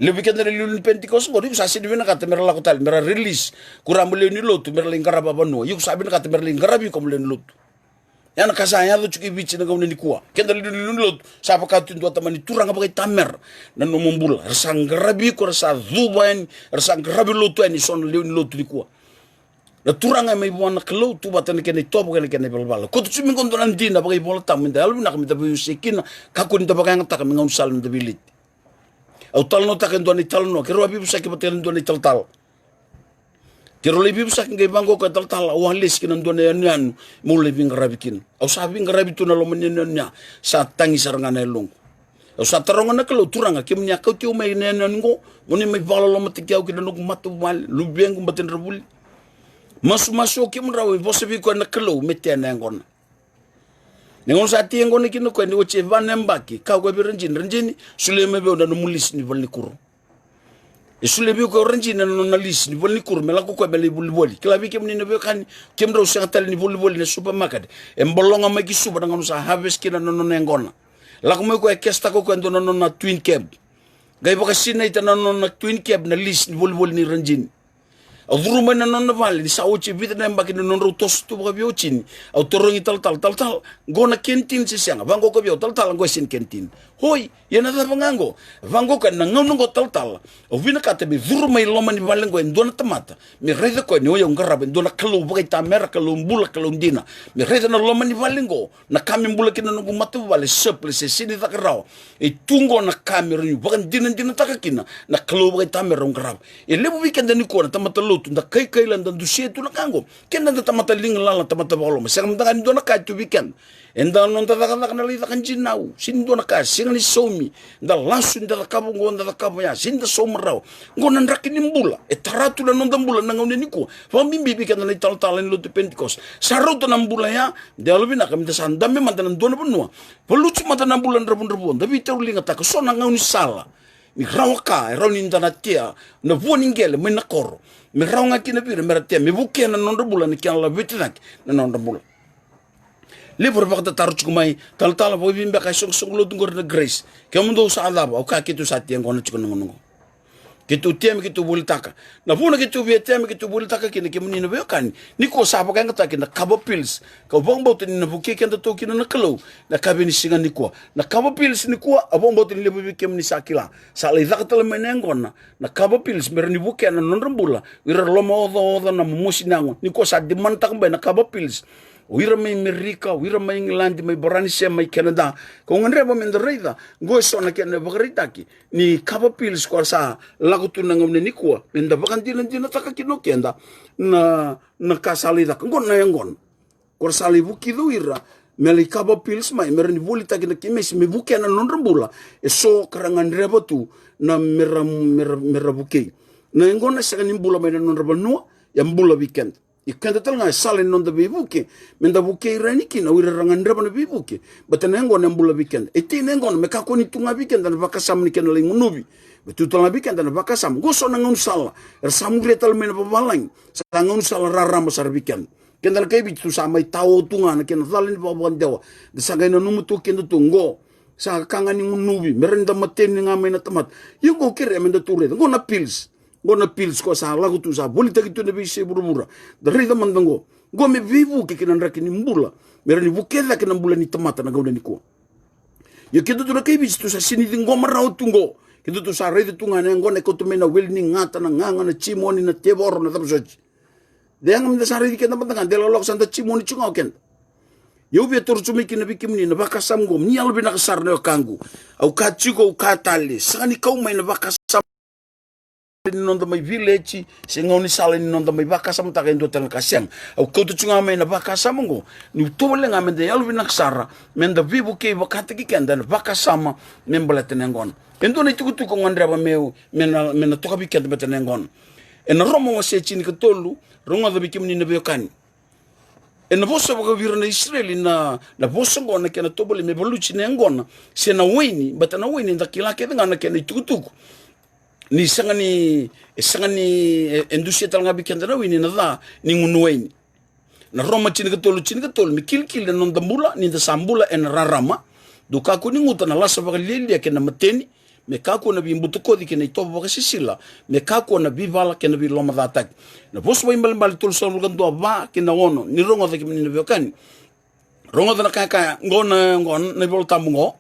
Levu vei keda na iliuliu ni Pentecost qori, iko sa sega ni vinakata me ra lako tale, me ra release ko ira mo lewe ni lotu, me ra lai qarava vanua. Iko sa vinakata me ra lai qaravi iko mo lewe ni lotu. Ya na ka sa yaco tiko i Viti na gauna nikua. Keda na iliuliu ni lotu, sa vaka tu e dua tamani turaga vakaitamera na nomu bula. Era sa qaravi iko, era sa cuva yani, era sa qaravi lotu yani, so na lewe ni lotu nikua. Na turaga e mai vua na Kalou, tu vata na kena itovo kei na kena ivalavala. Koto tu mai qo dua na dina vakaivolatabu me da yalovinaka me da veiwasei kina, kakua ni da vakayagataka me gaunisala me da veileti. Au talanoataka e dua na italanoa, keirau a veivosaki vata kei na dua na italatala. Keirau lai veivosaki qai vaqo ka talatala, au a lesi ki na dua na yanuyanu meu lai veiqaravi kina. Au sa veiqaravi tu na loma ni yanuyanu ya, sa tagi sara ga na yaloqu. Au sa taroga na Kalou, Turaga, kemuni a kauti au mai na yanuyanu qo, mo ni mai vakalolomataki au kei na noqu matavuvale, luvequ, matadravuli. Masumasu o kemudrau, e vosa vei koya na Kalou me tea na yaqona. Na gauna sa tea yaqona kina o koya, ni oti e va na yabaki, kaya o koya vei Rajini, Rajini, solia mai vei au na nomu lisi ni valenikuro. E solia vei koya o Rajini na nona lisi ni valenikuro me lako o koya me lai volivoli. Kila vei kemuni na veiwekani, kemudrau sega tale ni volivoli na supermarket. E bologa mai ki Suva na gauna sa harvest kina na nona yaqona. Lako mai o koya, e kesitaka o koya e dua na nona twin cab. Qai vakasinaita na nona twin cab na lisi ni volivoli nei Rajini. Au curu mai na nona vale, ni sa oti e vica na yabaki na nodrau toso tu vakaveiwatini. Au tarogi talatala, talatala, qo na canteen se sega? Vaqo o koya vei au, talatala, qo e sega ni canteen. Oi, ia na cava ga qo? Vaqo o koya, na gauna qo talatala, au vinakata me curu mai loma ni vale qo e dua na tamata me raica koya ni oi au qarava e dua na Kalou vakaitamera, Kalou bula, Kalou dina. Me raica na loma ni vale qo, na ka me bula kina na noqu matavuvale, surplus, e sega ni caka rawa. E tu qo na ka me rawa ni vakadinadinataka kina na Kalou vakaitamera au qarava. E levu vei keda nikua na tamata lotu, da kaikaila, da dusia tu na ka qo. Keda da tamata liga lala, tamata vakaloma. Sega mada ga ni dua na ka e tu vei keda. Eda, noda cakacaka na lai caka dinau, sega ni dua na ka, sega ni saumi. Da lasu, da cakava qo, da cakava ya, sega ni da sauma rawa. Qo na draki ni bula e tara tu na noda bula na gauna nikua. Vakabibi vei keda na italatala ni lotu Pentecost. Sa rauta na bula ya, da yalovinaka me da sa dabe mada na dua na vanua. Valuti mada na bula dravudravua, da veitauriligataka. So na gaunisala ni rawa ka e rawa ni da na tea na vua ni qele mai na koro, me rawa ga kina vei ira me ra tea, me vukea na nodra bula, na kena laveti cake na nodra bula. Levu era vakatataro tiko mai, talatala, vakaevei beka e soqosoqo lotu qori na Grace? Kemudou sa cava? Au kaya, keitou sa tea yaqona tiko na gauna qo. Keitou tea me keitou volitaka. Na vuna keitou via tea me keitou volitaka kina, kemuni na veiwekani, nikua sa vakayagataki na kava pills. Kau vakabauta ni na vukei kedatou kina na Kalou na kave ni siga nikua. Na kava pills nikua, au vakabauta ni levu vei kemuni sa kila, sa lai caka tale mai na yaqona na kava pills me rawa ni vukea na nodra bula o ira lomaocaoca, na momosi ni yago. Nikua sa demand-taka bai na kava pills o ira mai Merika, o ira mai Igiladi, mai Varanise, mai Kenada. Kau gadreva me da raica qo e so na kena ivakaraitaki ni kava pills ko ra sa lako tu na gauna nikua, me da vakadinadinataka kina o keda na, na ka sa lai caka qo na yaqona. Ko ra sa lai vukica o ira me lai kava pills mai me rawa ni volitaki na kemesi me vukea na nodra bula e so ka ra gadreva tu na me ra, me ra, me ra vukei. Na yaqona e sega ni bula mai na nodra vanua, e a bula vei keda. Ia keda tale ga e sala ni noda veivuke me da vukei ira yani kina o ira era gadreva na veivuke. Baleta na yaqona e bula vei keda. E tei na yaqona me kakua ni tu ga vei keda na vakasama ni kena lai gunuvi. Me tu tale ga vei keda na vakasama. Qo so na gaunisala era sa muria tale mai na vavalagi. Sa gaunisala rarama sara vei keda. Keda na kai Viti tou sa mai tao tu ga na kena cala ni vakavakadewa. Da sa qai nanuma tu o kedatou qo, sa ka ga ni gunuvi, me rawa ni da mateni ga mai na tamata. Ia qo kerea me datou raica, qo na pills. Qo na pills ko sa lako tu, sa volitaki tu na veiyasai vuravura. Da raica mada qo. Qo me veivuke ki na draki ni bula, me rawa ni vukea cake na bula ni tamata na gauna nikua. Ia kedatou na kai Viti tou sa sega ni ciqoma rawa tu qo. Kedatou sa raica tu ga na yaqona e kauta mai na wili ni gata, na gaga, na jimoni, na tevoro, na cava soti. De yaga me da sa raici keda mada ga, de lakolako sa da jimoni tiko ga o keda. Ia au via taura tu mai kina vei kemuni na vakasama qo, ni yalovinaka sara na wekaqu. Au kaya tiko, au kaya tale, sega ni kau mai na vakasama ni noda mai village, se gaunisala ni noda mai vakasamataka e dua tale na ka, sega. Au kauta tu ga mai na vakasama qo, niu tovolea ga me da yalovinaka sara, me da veivukei vakataki keda ena vakasama me baleta na yaqona. E dua na itukutuku au gadreva meu, me na, me na toka vei keda baleta na yaqona. Ena Roma wase tinikatolu, rogoca vei kemuni na veiwekani. Ena vosa vakaivei ira na Isireli na, na vosa oqo na kena tovolei me valuti na yaqona se na waini, baleta na waini eda kila kece ga na kena itukutuku. Ni sega ni, e sega ni, e, e dusia tale ga vei keda na waini na ca ni gunu waini. Na Roma tinikatolu, tinikatolu, me kilikili na noda bula ni da sa bula ena rarama. Dou kakua ni guta na lasa vakalialia kei na mateni, me kakua na veibutakoci kei na itovo vakasisila, me kakua na veivala kei na veilomacataki. Na Vosa Vakaibalebale tolusagavulu ka dua, va kei na ono, ni rogoca kemuni na veiwekani. Rogoca na ka e kaya, qo na, qo na iVolatabu qo.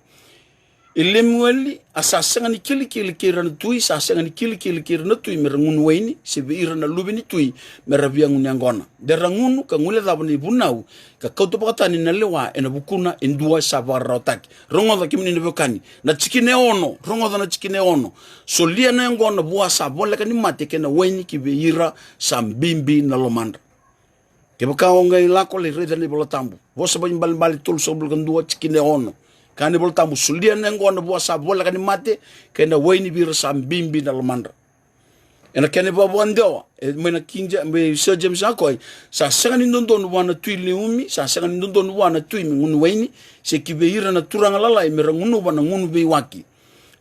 I Lemueli, a sa sega ni kilikili kei ira na tui, sa sega ni kilikili kei ira na tui me ra gunu waini, se vei ira na luve ni tui me ra via gunu yaqona. De ra gunu ka guilecava na ivunau, ka kauta vakatani na lewa ena vukuna e dua sa vakararawataki. Rogoca kemuni na veiwekani, na tikina e ono, rogoca na tikina e ono. Solia na yaqona vua sa voleka ni mate kei na waini ki vei ira sa bibi na lomadra. Kevaka o qai lako lai raica na iVola Tabu, Vosa Vakaibalebale tolusagavulu ka dua, tikina e ono. Kaya na iVola Tabu, solia na yaqona vua sa voleka ni mate kei na waini vei ira sa bibi na lomadra. Ena kena ivakavakadewa, e, mai na King Ja-, mai Sir James Akoi, sa sega ni dodonu vua na tui leumi, sa sega ni dodonu vua na tui me gunu waini, se ki vei ira na turaga lalai me ra gunuva na gunu veiwaki.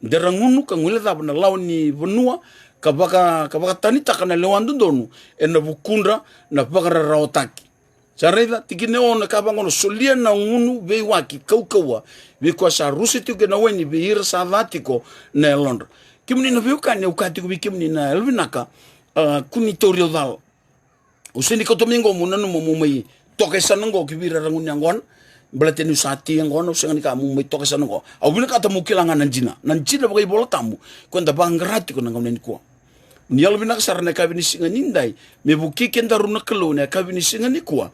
De ra gunu ka guilecava na lawa ni vanua, ka vaka, ka vakatanitaka na lewa dodonu ena vukudra na vakararawataki. Sa raica, tikina e ono e kaya vaqo, na solia na gunu veiwaki kaukauwa vei koya sa rusa tiko kei na waini vei ira sa ca tiko na yalodra. Kemuni na veiwekani, au kaya tiko vei kemuni na yalovinaka, a, kua ni tauri au cala. Au sega ni kauta mai qo meu nanuma meu mai toka e sana qo ki vei ira era gunu yaqona. Baleta niu sa tei yaqona, au sega ni kaya meu mai toka e sana qo. Au vinakata meu kila ga na dina, na dina vakaivolatabu ko eda vaqara tiko na gauna nikua. Ni yalovinaka sara na yakavi ni siga nidai, me vukei kedaru na Kalou na yakavi ni siga nikua.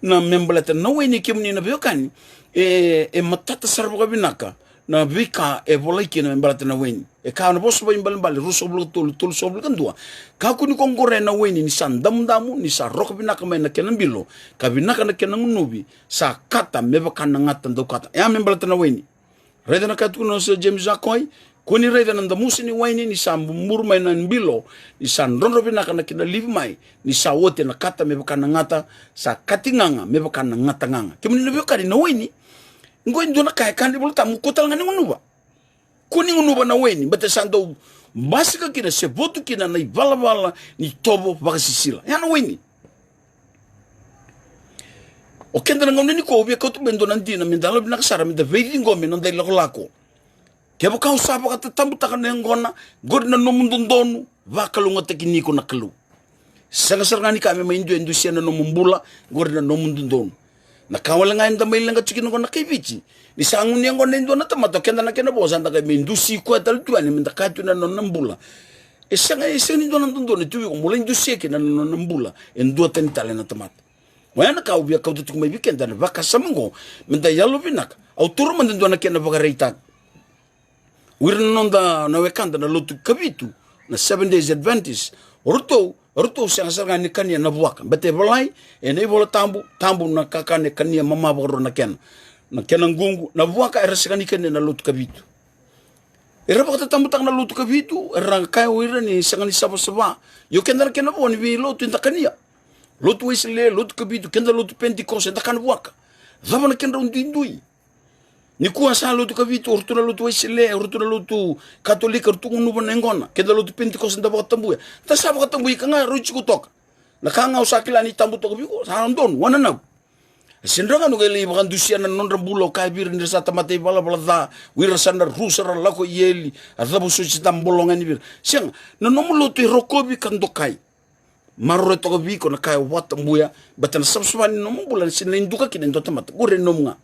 Na me baleta na waini, kemuni na veiwekani, e, e matata sara vakavinaka na veika e volai kina me baleta na waini. E kaya na Vosa Vakaibalebale ruasagavulu ka tolu, tolusagavulu ka dua, kakua ni ko qoroya na waini ni sa damudamu, ni sa roka vinaka mai na kena bilo, ka vinaka na kena gunuvi, sa kata me vaka na gata daukata. E a me baleta na waini. Raica na ka e tukuna o Sir James Akoi, kua ni raica na damusa ni waini ni sa buburu mai na bilo, ni sa drodro vinaka na kena livi mai, ni sa oti ena kata me vaka na gata, sa kati gaga me vaka na gata gaga. Kemuni na veiwekani, na waini, qo e dua na ka e kaya na iVolatabu, kua tale ga ni gunuva. Kua ni gunuva na waini, baleta sa dau basika kina se votu kina na ivalavala ni tovo vakasisila. Ya na waini. O keda na gauna nikua au via kauta mai e dua na dina me da yalovinaka sara me da veiciqomi ena noda ilakolako. Kevaka o sa vakatatabutaka na yaqona, qori na nomu dodonu, vakalougatataki iko na Kalou. Sega sara ga ni ka me mai dua e dusia na nomu bula, qori na nomu dodonu. Na ka wale ga eda mai leqa tiko kina qo na kai Viti. Ni sa gunu yaqona e dua na tamata, o keda na kena vo sa da qai mai dusi koya tale tu yani me da kaya tu na nona bula. E sega, e sega ni dua na dodonu e tu vei iko mo lai dusia kina na nona bula e dua tani tale na tamata. Oya na ka au via kauta tiko mai vei keda na vakasama oqo, me da yalovinaka. Au taura mada e dua na kena vakaraitaka. O ira na noda, na wekada na lotu Kavitu, na Seven Days Adventist, o ratou, o ratou sega sara ga ni kania na vuaka. Baleta e volai ena iVola Tabu, tabu na kakana e kania, mama vakarua na kena, na kena ququ. Na vuaka era sega ni kania na lotu Kavitu. Era vakatatabutaka na lotu Kavitu, era kaya o ira ni sega ni savasava. Ia o keda na kena vo ni veilotu eda kania. Lotu Wesele, lotu Kavitu, keda lotu Penitikosi, eda kana vuaka. Cava na kedrau duidui? Nikua sa lotu Kavitu, o ratou na lotu Wesele, o ratou na lotu Katolika, o ratou gunuva na yaqona. Keda lotu Penitikosi da vakatabuya. Da sa vakatabuya ka ga rau jiko toka. Na ka ga au sa kila ni tabu toka vei iko, sa donu, wananavu. E sega ni rawa ga ni o qai lai vakadusia na nodra bula, o kaya vei ira ni ra sa tamata ivalavala ca, o ira sa na rusa, ra lako i eli, a cava soti sa da bolo ga yani vei ira. Sega, na nomu lotu e rokovi ka dokai. Maroroya toka vei iko na ka e vakatabuya, baleta na savasava ni nomu bula e sega ni lai duka kina e dua tamata, qori e nomu ga.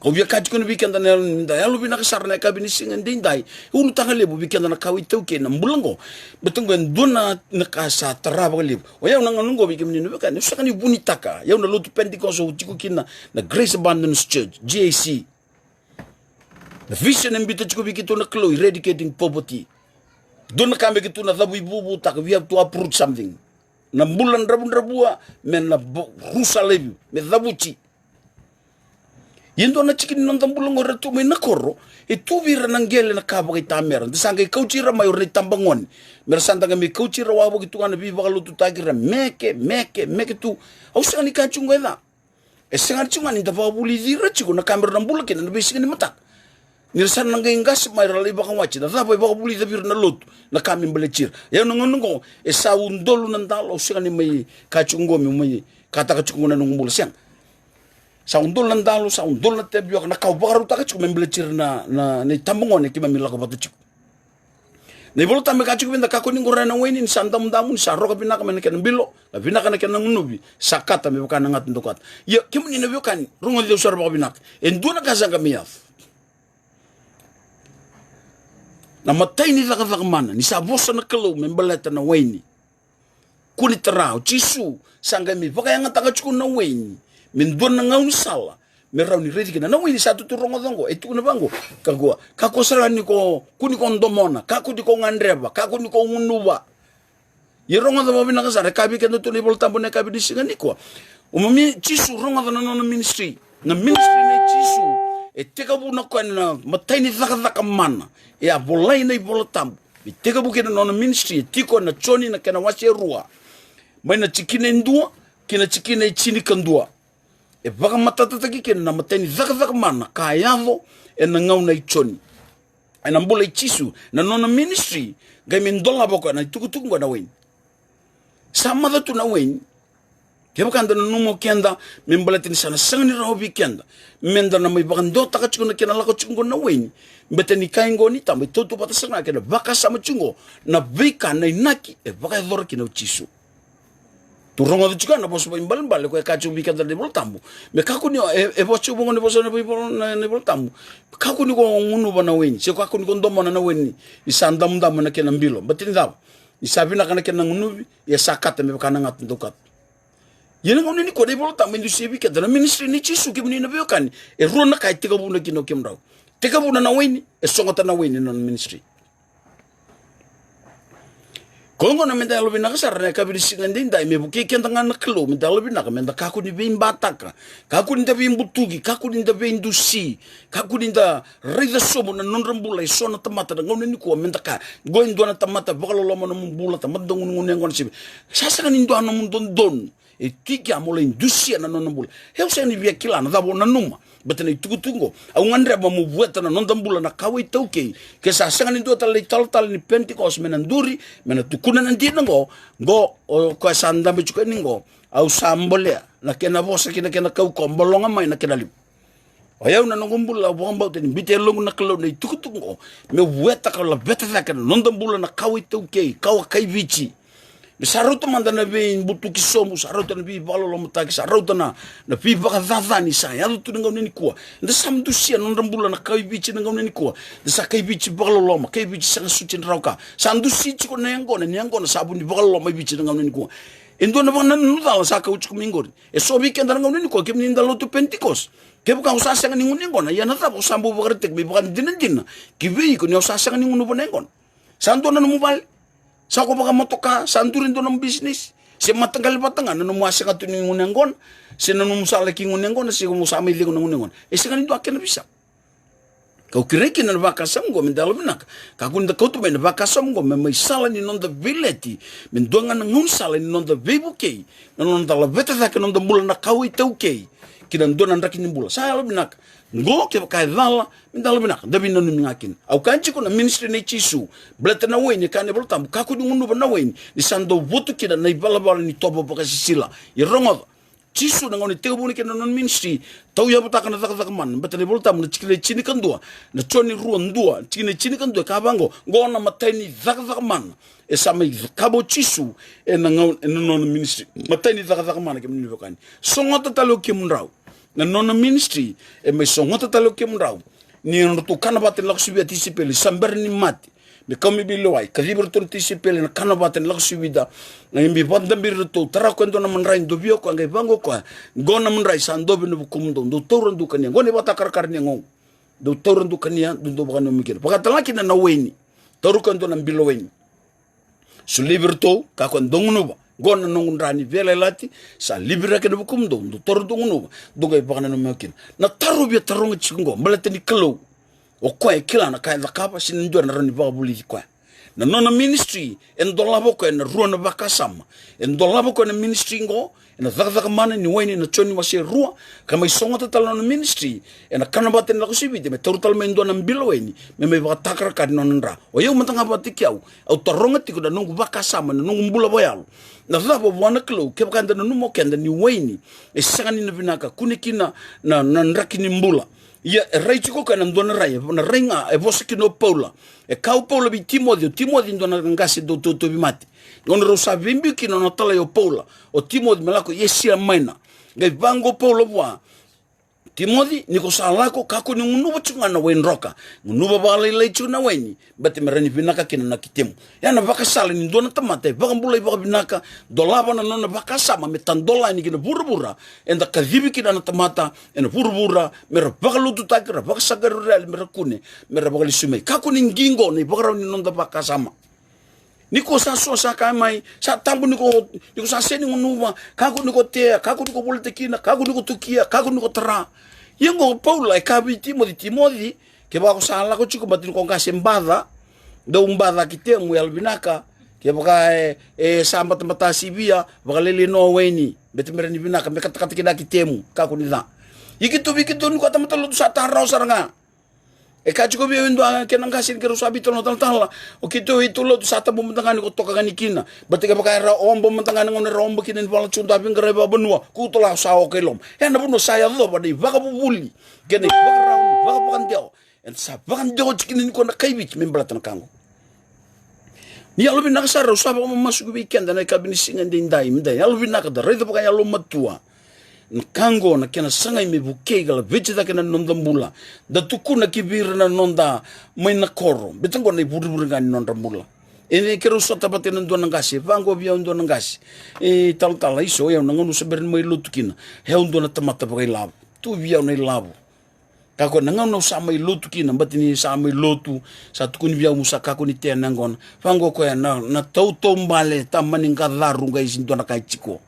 Kau via kaya tiko vei keda na yalo, da yalovinaka sara na yakavi ni siga edaidai. E ulutaga levu vei keda na kawa iTaukei na bula oqo. Baleta oqo e dua na, na ka sa tara vakalevu. O yau na gauna oqo vei kemuni na veiwekani, au sega ni vunitaka. Yau na lotu Pentecost au tiko kina, na Grace Abundance Church, G A C. Na vision e biuta tiko vei keitou na Kalou, eradicating poverty. Dua na ka me keitou na cavu ivuvutaka, we have to uproot something. Na bula dravudravua me na vo-, rusa laivi, me cavuti. Ia e dua na tiki ni noda bula oqo era tu mai na koro, e tu vei ira na qele na ka vakaitamera. Da sa qai kauti ira mai o ira na itabagone. Me ra sa da qai mai kauti ira wavoki tu ga na veivakalotutaki, ra meke, meke, meke tu. Au sega ni kaya tiko oqo e ca. E sega tiko ga ni da vakavulici ira tiko na ka me ra na bula kina na veisiga ni mataka. Ni ra sa na qai qase mai ra lai vakawati, na cava e vakavulica vei ira na lotu, na ka me baleti ira. Ia na gauna oqo, e sa udolu na dalo, au sega ni mai kaya tiko oqo meu mai kataka tiko oqo na noqu bula, sega. Sa udolu na dalo, sa udolu na tavioka, na ka au vakarautaka tiko me baleti ira na, na, na itabagone keimami lako vata tiko. Na iVolatabu e kaya tiko vei keda, kakua ni qoroya na waini ni sa damudamu, ni sa roka vinaka mai na kena bilo, ka vinaka na kena gunuvi, sa kata me vaka na gata daukata. Ia, kemuni na veiwekani, rogoci au sara vakavinaka. E dua na ka sa qai mai yaco. Na imatai ni cakacaka mana ni sa vosa na Kalou me baleta na waini. Kua ni tara, o Jisu sa qai mai vakayagataka tiko na waini me dua na gaunisala me rawa ni raici kina. Na waini sa tutu rogoca oqo, e tukuna vaqo: Kakua, kakua sara ni ko, kua ni ko domona, kakua ni ko gadreva, kakua ni ko gunuva. Ia rogoca vakavinaka sara, e kaya vei keda tu na iVola Tabu ena yakavi ni siga nikua. O mami, Jisu, rogoca na nona ministry. Na ministry nei Jisu e tekivuna o koya na imatai ni cakacaka mana. E a volai na iVola Tabu me tekivu kina na nona ministry, e tiko ena Joni na kena wase e rua, mai na tikina e dua ki na tikina e tinikadua. E vakamatatataki kina na imatai ni cakacaka mana ka yaco ena gauna i Joni, ena bula i Jisu, na nona ministry. Qai mai dolava o koya na itukutuku oqo na waini. Sa maca tu na waini. Kevaka da nanuma o keda me baleta ni sa na sega ni rawa vei keda me da na mai vakadewataka tiko na kena lako tiko oqo na waini, beta ni kaya oqo ni taba, e tautauvata sara ga kei na vakasama tiko oqo na veika, na inaki e vakayacora kina o Jisu. Tu rogoca tiko na vosa vakaibalebale ko e kaya tiko vei keda na iVola Tabu. Me kakua ni, e, e vosa tiko vaqo na vosa na iVola, na, na iVola Tabu: Kakua ni ko gunuva na waini, se kakua ni ko domona na waini ni sa damudamu na kena bilo. Beta ni cava? Ni sa vinaka na kena gunuvi, ia sa kata me vaka na gata daukata. Ia na gauna nikua na iVola Tabu e dusia vei keda na ministry nei Jisu, kemuni na veiwekani, e rua na ka e tekivuna kina o kemudrau. Tekivuna na waini, e sogota na waini na nona ministry. Koya gona me da yalovinaka sara na yakavi ni siga edaidai, me vukei keda ga na Kalou, me da yalovinaka, me da kakua ni veibataka, kakua ni da veibutuki, kakua ni da veidusi, kakua ni da raica sobu na nodra bula e so na tamata na gauna nikua, me da kaya: Qo e dua na tamata vakaloloma nomu bula, tamata dau gunugunu yaqona, se sa sega ni dua nomu dodonu. E tiki a mo lai dusia na nona bula. E, au sega ni via kila na cava o nanuma. Beta na itukutuku oqo, au gadreva mo vueta na noda bula na kawa iTaukei. Ke sa sega ni dua tale na italatala ni Pentecost me na duri me na tukuna na dina oqo. Qo o koya sa dabe tiko yani oqo. Au sa bolea na kena vosa kei na kena kaukauwa, bologa mai na kena liu. O yau na noqu bula, au vakabauta ni biuta e yaloqu na Kalou na itukutuku oqo, meu vueta ka laveta cake na noda bula na kawa iTaukei, kawa kai Viti. Me sa rauta mada na veibutuki sobu, sa rauta na veivakalolomataki, sa rauta na, na veivakacacani sa yaco tu na gauna nikua. Eda sa dusia na nodra bula na kai Viti na gauna nikua. Eda sa kai Viti vakaloloma, kai Viti sega soti ni rawa ka. Sa dusi tiko na yaqona, ni yaqona sa vu ni vakaloloma i Viti na gauna nikua. E dua na vakanananu cala sa kau tiko mai qori. E so vei keda na gauna nikua, kemuni da lotu Pentecost. Kevaka o sa sega ni gunu yaqona, ia na cava o sa bau vakaraitaki me ivakadinadina ki vei iko ni o sa sega ni gunuva na yaqona? Sa dua na nomu vale, sa ko vakamotoka, sa duri dua nomu bisinisi, se mataqali vata ga na nomu a sega tu ni gunu yaqona, se na nomu sa laki gunu yaqona, se o sa mai cegu na gunu yaqona. E sega ni dua kena veisau. Kau kerei kina na vakasama oqo me da yalovinaka. Kakua ni da kauta mai na vakasama oqo me mai sala ni noda veileti, me dua ga na gaunisala ni noda veivukei, na noda laveta cake na noda bula na kawa iTaukei ki na dua na draki ni bula. Sa yalovinaka. Oqo kevaka e cala, me da yalovinaka, da veinanumi ga kina. Au kaya tiko na ministry nei Jisu, baleta na waini, e kaya na iVola Tabu: Kakua ni gunuva na waini ni sa dau votu kina na ivalavala ni tovo vakasisila. Ia rogoca, Jisu na gauna e tekivuna kina na nona ministry, tauyavutaka na cakacaka mana, beta na iVola Tabu na tikina e tinikadua, na Joni rua dua, tikina e tinikadua, e kaya vaqo: Qo na imatai ni cakacaka mana e sa mai cakava o Jisu ena gauna, ena nona ministry. Imatai ni cakacaka mana, kemuni na veiwekani. Sogota tale o kemudrau. Na nona ministry e mai sogota tale o kemudrau. Ni nodratou kana vata ni lako sivita na tisaipeli, sa bera ni mate, me kau mai veilewai, kacivi iratou na tisaipeli ena kana vata ni lako sivita, na qai mai vakadaberi iratou, tara o koya e dua na madrai, dovia o koya, qai vaqo o koya: Qo na madrai sa dove ena vukumudou, dou taura dou kania. Qo na ivakatakarakara ni yagoqu. Dou taura dou kania, dou dau vakananumi kina. Vakatalega kina na waini, taura o koya e dua na bilo waini, solia vei iratou, kaya o koya: Dou gunuva. Qo na noqu dra ni veiyalayalati, sa liviraki ena vukumudou, dou taura dou gunuva, dou qai vakananumi au kina. Na taro au via taroga tiko oqo, baleta ni Kalou, o koya e kila na ka e cakava, sega ni dua ena rawa ni vakavulici koya. Na nona ministry e dolava o koya ena rua na vakasama. E dolava o koya na ministry oqo ena cakacaka mana ni waini ena Joni wase rua, ka mai sogota tale na nona ministry ena kana vata ni lako sivita, me taura tale mai e dua na bilo waini me mai vakatakarakara ni nona dra. O yau mada ga vakataki au, au taroga tiko na noqu vakasama, na noqu bula vakayalo: Na cava vua na Kalou, kevaka eda nanuma o keda ni waini e sega ni na vinaka, kune kina na, na draki ni bula? Ia e rai tiko o koya ena dua na rai, na rai ga e vosa kina o Paula. E kaya o Paula vei Timoci, o Timoci e dua na qase dau tauvi mate. Gauna rau sa veibiu kina na nona talai o Paula, o Timoci, me lako i Asia Maina. Qai vaqo o Paula vua: Timoci, ni ko sa lako, kakua ni gunuva tiko ga na waidroka. Gunuva vakalailai tiko na waini, baleta me rawa ni vinaka kina na kitemu. Ya na vakasala ni dua na tamata e vakabulai vakavinaka, dolava na nona vakasama me tadola yani ki na vuravura eda kacivi kina na tamata ena vuravura, me ra vakalotutaki, ra vakasaqarai ira yali, me ra kune, me ra vakalesuimai. Kakua ni qiqo na ivakarau ni noda vakasama. Ni ko sa so sa kaya mai, sa tabu ni ko, ni ko sa sega ni gunuva, kakua ni ko tea, kakua ni ko volita kina, kakua ni ko tukia, kakua ni ko tara. Ia oqo o Paula e kaya vei Timoci, Timoci, kevaka ko sa lako tiko, baleta ni ko qase baca, dau baca kitemu yalovinaka, kevaka e, e sa batabata sivia, vakalailai na waini, baleta me rawa ni vinaka, me katakata kina kitemu, kakua ni ca. Ia keitou, vei keitou ni ko a tamata lotu sa tara rawa sara ga. E kaya tiko vei au e dua kena qase ni keirau sa veitalanoa talatala. O keitou e tu lotu sa tabu mada ga ni ko toka ga ni kina. Baleta kevaka era oba mada ga na gauna era oba kina ni vala tiko dua veiqaravi vakavanua, ko tola sa oka i loma. Ya na vanua sa yacova na ivakavuvuli kei na ivakarau ni vakavakadewa. Eda sa vakadewa tiko kina ni ko na kai Viti me baleta na ka oqo. Ni yalovinaka sara, au sa vakamamasu vei keda na yakavi ni siga edaidai, me da yalovinaka, da raica vakayalomatua na ka oqo, na kena sagai me vukei ka laveti cake na noda bula. Da tukuna ki vei ira na noda mai na koro, baleta oqo na ivurevure ga ni nodra bula. E keirau sota vata ena dua na qase, vaqo vei au e dua na qase. E talatala, isa, o yau na gauna au se bera ni mai lotu kina, e au dua na tamata vakailavo. Tu vei au na ilavo. Ka koya na gauna au sa mai lotu kina, baleta ni sa mai lotu, sa tukuni vei au meu sa kakua ni tea na yaqona. Vaqo o koya na, na tautaubale, tamani qacaru qai sega ni dua na ka e tiko.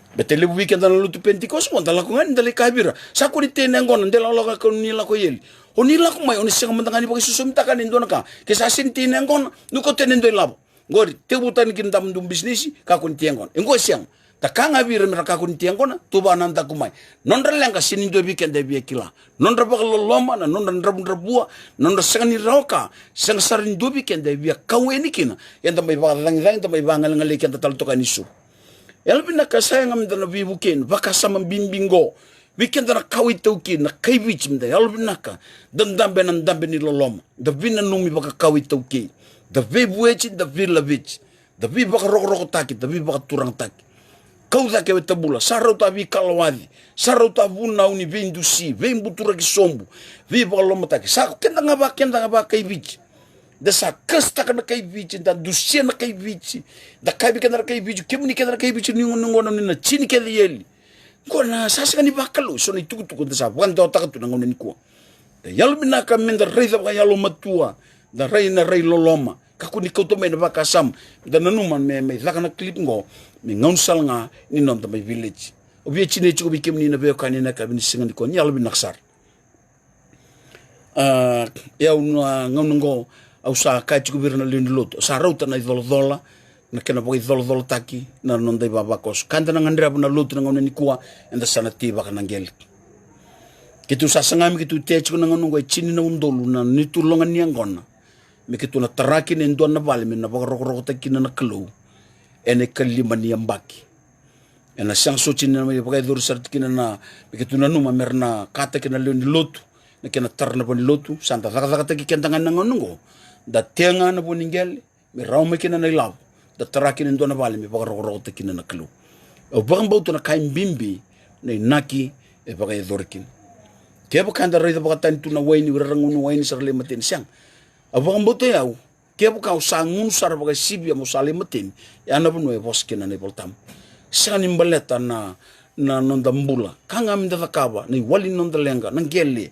Baleta levu vei keda na lotu Penitikosi qo, da lako ga yani da lai kaya vei ira, sa kua ni tea na yaqona, de lakolako ga, kua ni lako i eli. O ni lako mai, o ni sega mada ga ni vakaisosomitaka yani e dua na ka. Ke sa sega ni tea na yaqona, ni ko tea na dua ilavo. Qori, tekivu tani kina damu dua bisinisi, kakua ni tea yaqona. E qo e sega. Da kaya ga vei ira me ra kakua ni tea yaqona, tu vua na daku mai. Nodra leqa sega ni dua vei keda e via kila. Nodra vakaloloma, na nodra dravudravua, na nodra sega ni rawa ka, sega sara ni dua vei keda e via kau yani kina. Eda mai vakacagicagi, da mai vagalegalei keda tale toka yani e suru. Yalovinaka, sa yaga me da na veivukei ena vakasama bibi qo. Vei keda na kawa iTaukei, na kai Viti, me da yalovinaka, da dabe ena dabe ni loloma, da veinanumi vakakawa iTaukei, da veivueti, da veilaveti, da veivakarokorokotaki, da veivakaturagataki. Kau cake Wetabula, sa rauta veikalawaci, sa rauta vunau ni veidusi, veibuturaki sobu, veivakalolomataki. Sa keda ga va, keda ga va kai Viti. Da sa kasitaka na kai Viti, da dusia na kai Viti, da kaya vei keda na kai Viti, kemuni keda na kai Viti, ni gona, ni gona, ni na tini kece i eli. Qo na sa sega ni vakalou, so na itukutuku da sa vakadewataka tu na gauna nikua. Da yalovinaka me da raica vakayalomatua, da rai na rai loloma. Kakua ni kauta mai na vakasama, da nanuma me mai caka na clip qo me gaunisala ga ni noda mai village. Au via tinia tiko vei kemuni na veiwekani ena yakavi ni siga nikua, ni yalovinaka sara. A, e au na gauna oqo, au sa kaya tiko vei ira na lewe ni lotu, au sa rauta na icolacola, na kena vakaicolacolataki na noda ivavakoso. Ka eda na gadreva na lotu na gauna nikua, eda sa na teivaka na qele. Keitou sa saga me keitou tea tiko na gauna oqo e tini na udolu na neitou loga ni yaqona, me keitou na tara kina e dua na vale me na vakarokorokotaki kina na Kalou ena ikalima ni yabaki. Ena sega soti ni na mai vakayacori sara tu kina na, me keitou nanuma me ra na kataki na lewe ni lotu na kena tara na vale ni lotu. Sa da cakacakataki keda ga ena gauna oqo, da tea ga na vale ni qele me rawa mai kina na ilavo, da tara kina e dua na vale me vakarokorokotaki kina na Kalou. Au vakabauta na ka e bibi na inaki e vakayacori kina. Kevaka eda raica vakatani tu na waini, o ira ra gunu waini sa ra lai mateni, sega. Au vakabauta o yau, kevaka au sa gunu sara vakasivia meu sa lai mateni, ya na vanua e vosa kina na iVolatabu. Sega ni baleta na, na noda bula, ka ga me da cakava, na iwali ni noda leqa, na qele.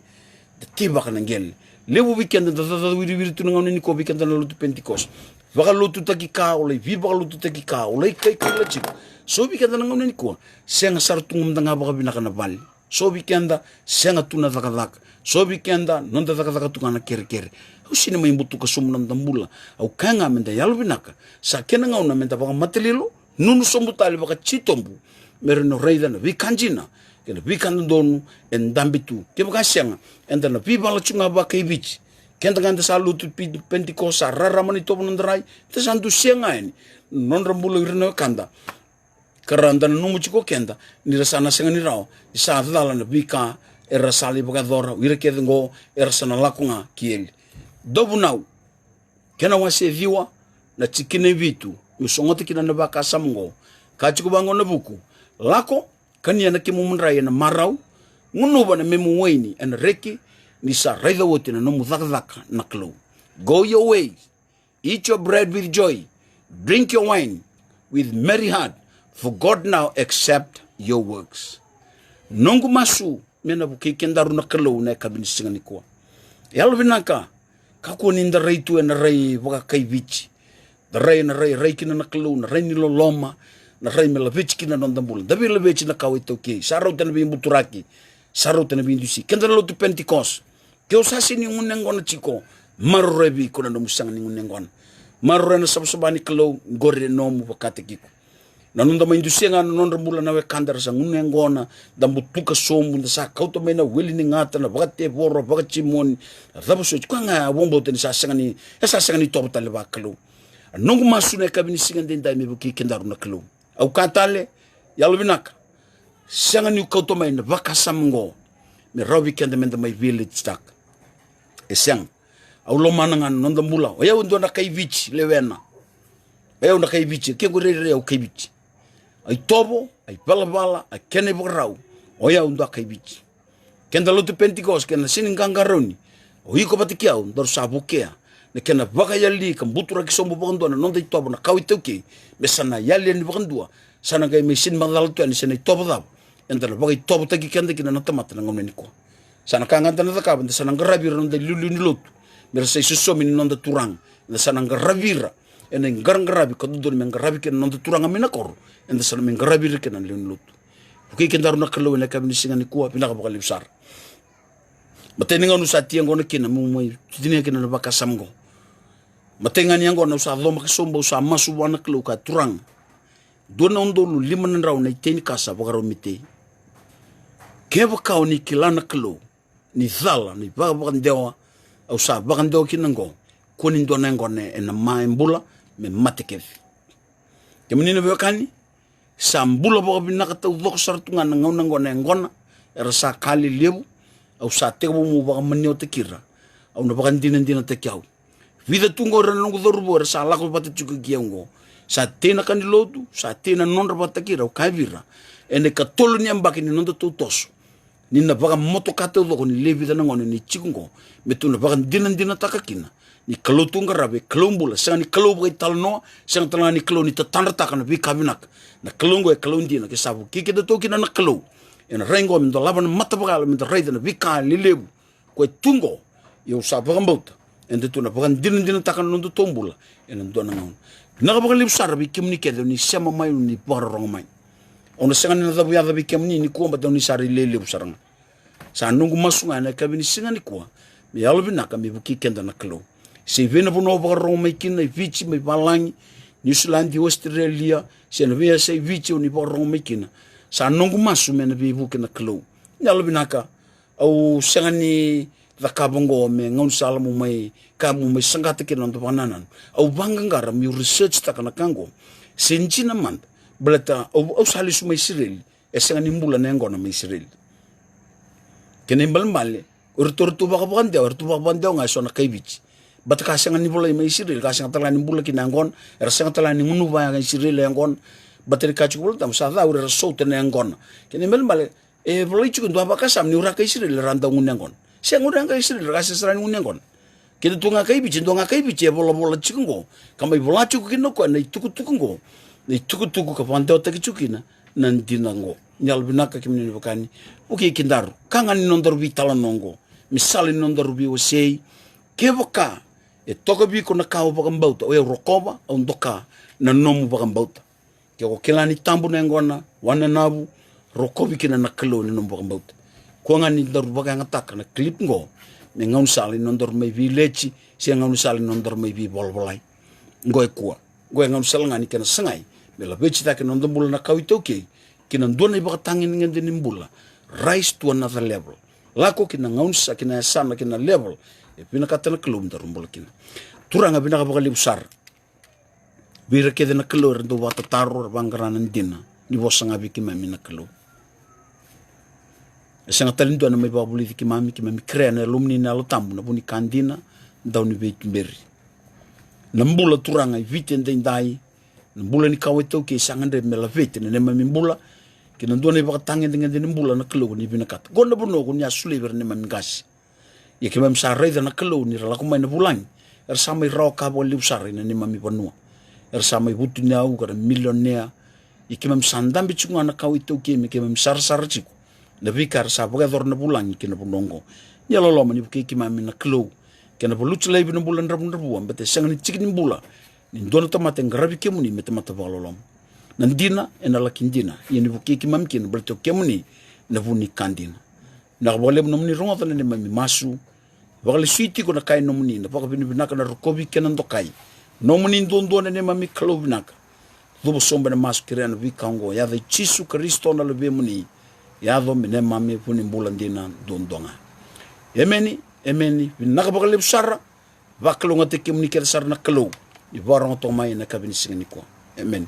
Da teivaka na qele. Levu vei keda da cacawiriwiri tu na gauna nikua vei keda na lotu Penitikosi. Vakalotutaki ka, o lai veivakalotutaki ka, o lai kaikaila tiko. So vei keda na gauna nikua, sega sara tu ga mada ga vakavinaka na vale. So vei keda sega tu na cakacaka. So vei keda noda cakacaka tu ga na kerekere. Au sega ni mai butuka sobu na noda bula. Au kaya ga me da yalovinaka, sa kena gauna me da vakamatalilo, nunu sobu tale vakatitobu, me rawa ni raica na veika dina kei na veika dodonu e dabe tu. Kevaka sega, eda na veivala tu ga vakaiviti. Keda ga eda sa lotu Pi-, Penitikosi, sa rarama na itovo noda rai, da sa dusia ga yani na nodra bula o ira na wekada. Ka ra da nanuma tiko o keda ni ra sa na sega ni rawa, ni sa cala na veika era sa lai vakayacora, o ira kece oqo era sa na lako ga ki eli. Dauvunau, kena wase e ciwa, na tikina e vitu, meu sogota kina na vakasama oqo. Ka tiko vaqo na vuku: Lako, kania na kemu madrai ena marau, Gunuva na memu waini ena reki, ni sa raica oti na nomu cakacaka na Kalou. Go your ways, eat your bread with joy, drink your wine with merry heart, for God now accept your works. Noqu masu me na vukei kedaru na Kalou na yakavi ni siga nikua. Yalovinaka, kakua ni da rai tu ena rai vakaKaiviti. Da rai ena rai, rai kina na Kalou, na rai ni loloma, na rai me laveti kina na noda bula. Da veilaveti na kawa iTaukei, sa rauta na veibuturaki, sa rauta na veidusi. Keda na lotu Pentecost, ke o sa sega ni gunu yaqona tiko, maroroya vei iko na nomu sega ni gunu yaqona. Maroroya na savasava ni Kalou, qori e nomu vakataki iko. Na noda mai dusia ga na nodra bula na wekada era sa gunu yaqona, da butuka sobu, da sa kauta mai na weli ni gata, na vakatevoro, vakajimoni, na cava soti. Koya ga au vakabauta ni sa sega ni, e sa sega ni tovo tale vakalou. A noqu masu na yakavi ni siga edaidai me vukei kedaru na Kalou. Au kaya tale, yalovinaka, sega niu kauta mai na vakasama oqo me rawa vei keda meda mai veiletitaka. E sega. Au lomana ga na noda bula. O yau e dua na kai Viti, lewena. O yau na kai Viti, ke qo rairai au kai Viti. A itovo, a ivalavala, a kena ivakarau. O yau dua kai Viti. Keda lotu Pentecost, keda na sega ni qaqarauni. O iko vata kei au, daru sa vukea na kena vakayali ka buturaki sobu vakadua na noda itovo na kawa iTaukei, me sa na yali yani vakadua. Sa na qai mai sega ni macala tu yani se na itovo cava eda na vakaitovotaki keda kina na tamata na gauna nikua. Sa na ka ga da na cakava, eda sa na qaravi ira na noda iliuliu ni lotu me ra sa isosomi ni noda Turaga. Eda sa na qaravi ira ena iqaraqaravi ka dodonu me qaravi kina na noda Turaga mai na koro. Eda sa na mai qaravi ira kina na lewe ni lotu. Vukei kedaru na Kalou ena yakavi ni siga nikua, vinaka vakalevu sara. Matai ni gauna au sa tu yaqona kina meu mai tinia kina na vakasama oqo. Matai ga ni yaqona au sa coma ka sobu, au sa masu vua na Kalou ka, Turaga, dua na udolu lima na drau na itei ni ka sa vakarau me tei. Kevaka o ni kila na Kalou ni cala, ni vakavakadewa au sa vakadewa kina oqo, kua ni dua na yaqona ena ma e bula me mate kece. Kemuni na veiwekani, sa bula vakavinaka taucoko sara tu ga na gauna oqo na yaqona, era sa ka lelevu. Au sa tekivu meu vakamaniotaki ira. Au na vakadinadinataki au. Vica tu oqo era na noqu cauravou era sa lako vata tiko kei au oqo. Sa tei na ka ni lotu, sa tei na nodra vakataki ira, au kaya vei ira, ena ikatolu ni yabaki ni nodatou toso, ni na vakamotoka taucoko ni le vica na gauna ni tiko oqo, me tou na vakadinadinataka kina ni Kalou tou qarava e Kalou bula, sega ni Kalou vakaitalanoa, sega tale ga ni Kalou ni tatadrataka na veika vinaka. Na Kalou oqo e Kalou dina, ke sa vukei kedatou kina na Kalou ena rai oqo, me dolava na mata vakayalo me da raica na veika lelevu. Koya e tu oqo, ia au sa vakabauta eda tou na vakadinadinataka na nodatou bula ena dua na gauna. Vinaka vakalevu sara vei kemuni kece o ni sema mai, o ni vakarorogo mai. Au na sega ni na cavuyaca vei kemuni nikua, baleta o ni sa rui lelevu sara ga. Sa noqu masu ga ena yakavi ni siga nikua me yalovinaka me vukei keda na Kalou. Se i vei na vanua o vakarorogo mai kina, i Viti, mai valagi, Niusiladi, Ositerelia, se na veiyasai Viti o ni vakarorogo mai kina, sa noqu masu me na veivuke na Kalou. Ni yalovinaka. Au sega ni cakava oqo me gaunisala mo mai ka mo mai saqata kina na noda vakanananu. Au vaqaqara meu research taka na ka oqo se dina mada. Baleta au, au sa lesu mai Isireli, e sega ni bula na yaqona mai Isireli. Kena ibalebale, o iratou, ratou vakavakadewa, ratou vakavakadewa ga eso na kai Viti. Baleta ka sega ni volai mai Isireli, ka sega tale ga ni bula kina yaqona, era sega tale ga ni gunuva Isireli yaqona. Baleta ni ka tiko Volatabu, sa cau ira era sauta na yaqona. Kena ibalebale, e volai tiko e dua vakasama ni o ira kai Isireli era dau gunu yaqona. Sega, o ira kai Isireli era sega sara ni gunu yaqona. Keda tu ga kai Viti, e dua ga kai Viti e volavola tiko oqo, ka mai vola tiko kina o koya na itukutuku oqo, na itukutuku ka vakadewataki tiko kina na dina oqo. Ni yalovinaka kemuni na veiwekani, vukei kedaru, ka ga ni nodaru veitalanoa oqo me sala ni nodaru veiwasei. Kevaka e toka vei iko na ka o vakabauta, o yau rokova, au doka na nomu vakabauta. Ke ko kila ni tabu na yaqona, wananavu, rokovi kina na Kalou ena nomu vakabauta. Kua ga ni daru vakayagataka na clip oqo me gaunisala ni nodaru mai veileti, se gaunisala ni nodaru mai veivolavolai. Oqo e kua, oqo e gaunisala ga ni kena sagai me laveti cake na noda bula na kawa iTaukei ki na dua na ivakatagedegede ni bula. Rise to another level. Lako ki na gaunisa, ki na yasana, ki na level e vinakata na Kalou me daru bula kina. Turaga, vinaka vakalevu sara vei ira kece na Kalou era dau vakatataro, era vaqara na dina. Ni vosa ga vei keimami na Kalou. E sega tale ni dua ena mai vakavulici keimami, keimami kerea na Yalomuni na Yalo Tabu, na vu ni ka dina, dau ni veituberi. Na bula, Turaga, e Viti edaidai, na bula ni kawa iTaukei sa gadrevi me laveti na neimami bula. kei na dua na ivakatagedegede ni bula na Kalou ni vinakata. Qo na vanua ko ni a solia vei ira na neimami qase. Ia keimami sa raica na Kalou ni ra lako mai na vulagi, era sa mai rawa ka vakalevu sara ina neimami vanua. Era sa mai vutuniyau ka ra milionea. Ia keimami sa dabe tiko ga na kawa iTaukei me keimami sarasara tiko na veika era sa vakayacora na vulagi kei na vanua oqo. Ni yalololoma ni vukei keimami na Kalou, kei na valuti laivi na bula dravudravua, baleta e sega ni tiki ni bula ni dua na tamata e qaravi kemuni me tamata vakaloloma. Na dina ena laki dina, ia ni vukei keimami kina baleta o kemuni na vu ni ka dina. Vinaka vakalevu nomuni rogoca na neimami masu. Vakalesui tiko na kai nomuni, na vakavinavinaka, na rokovi kei na dokai. Nomuni duadua na neimami Kalou vinaka. Cuva sobu ena masu, kerea na veika oqo, yaca i Jisu Karisito na Luvemuni. Yaco me neimami vu ni bula dina duadua ga. Emeni, emeni. Vinaka vakalevu sara. Vakalougatataki kemuni kece sara na Kalou ni vakarogo toka mai ena yakavi ni siga nikua. Emeni.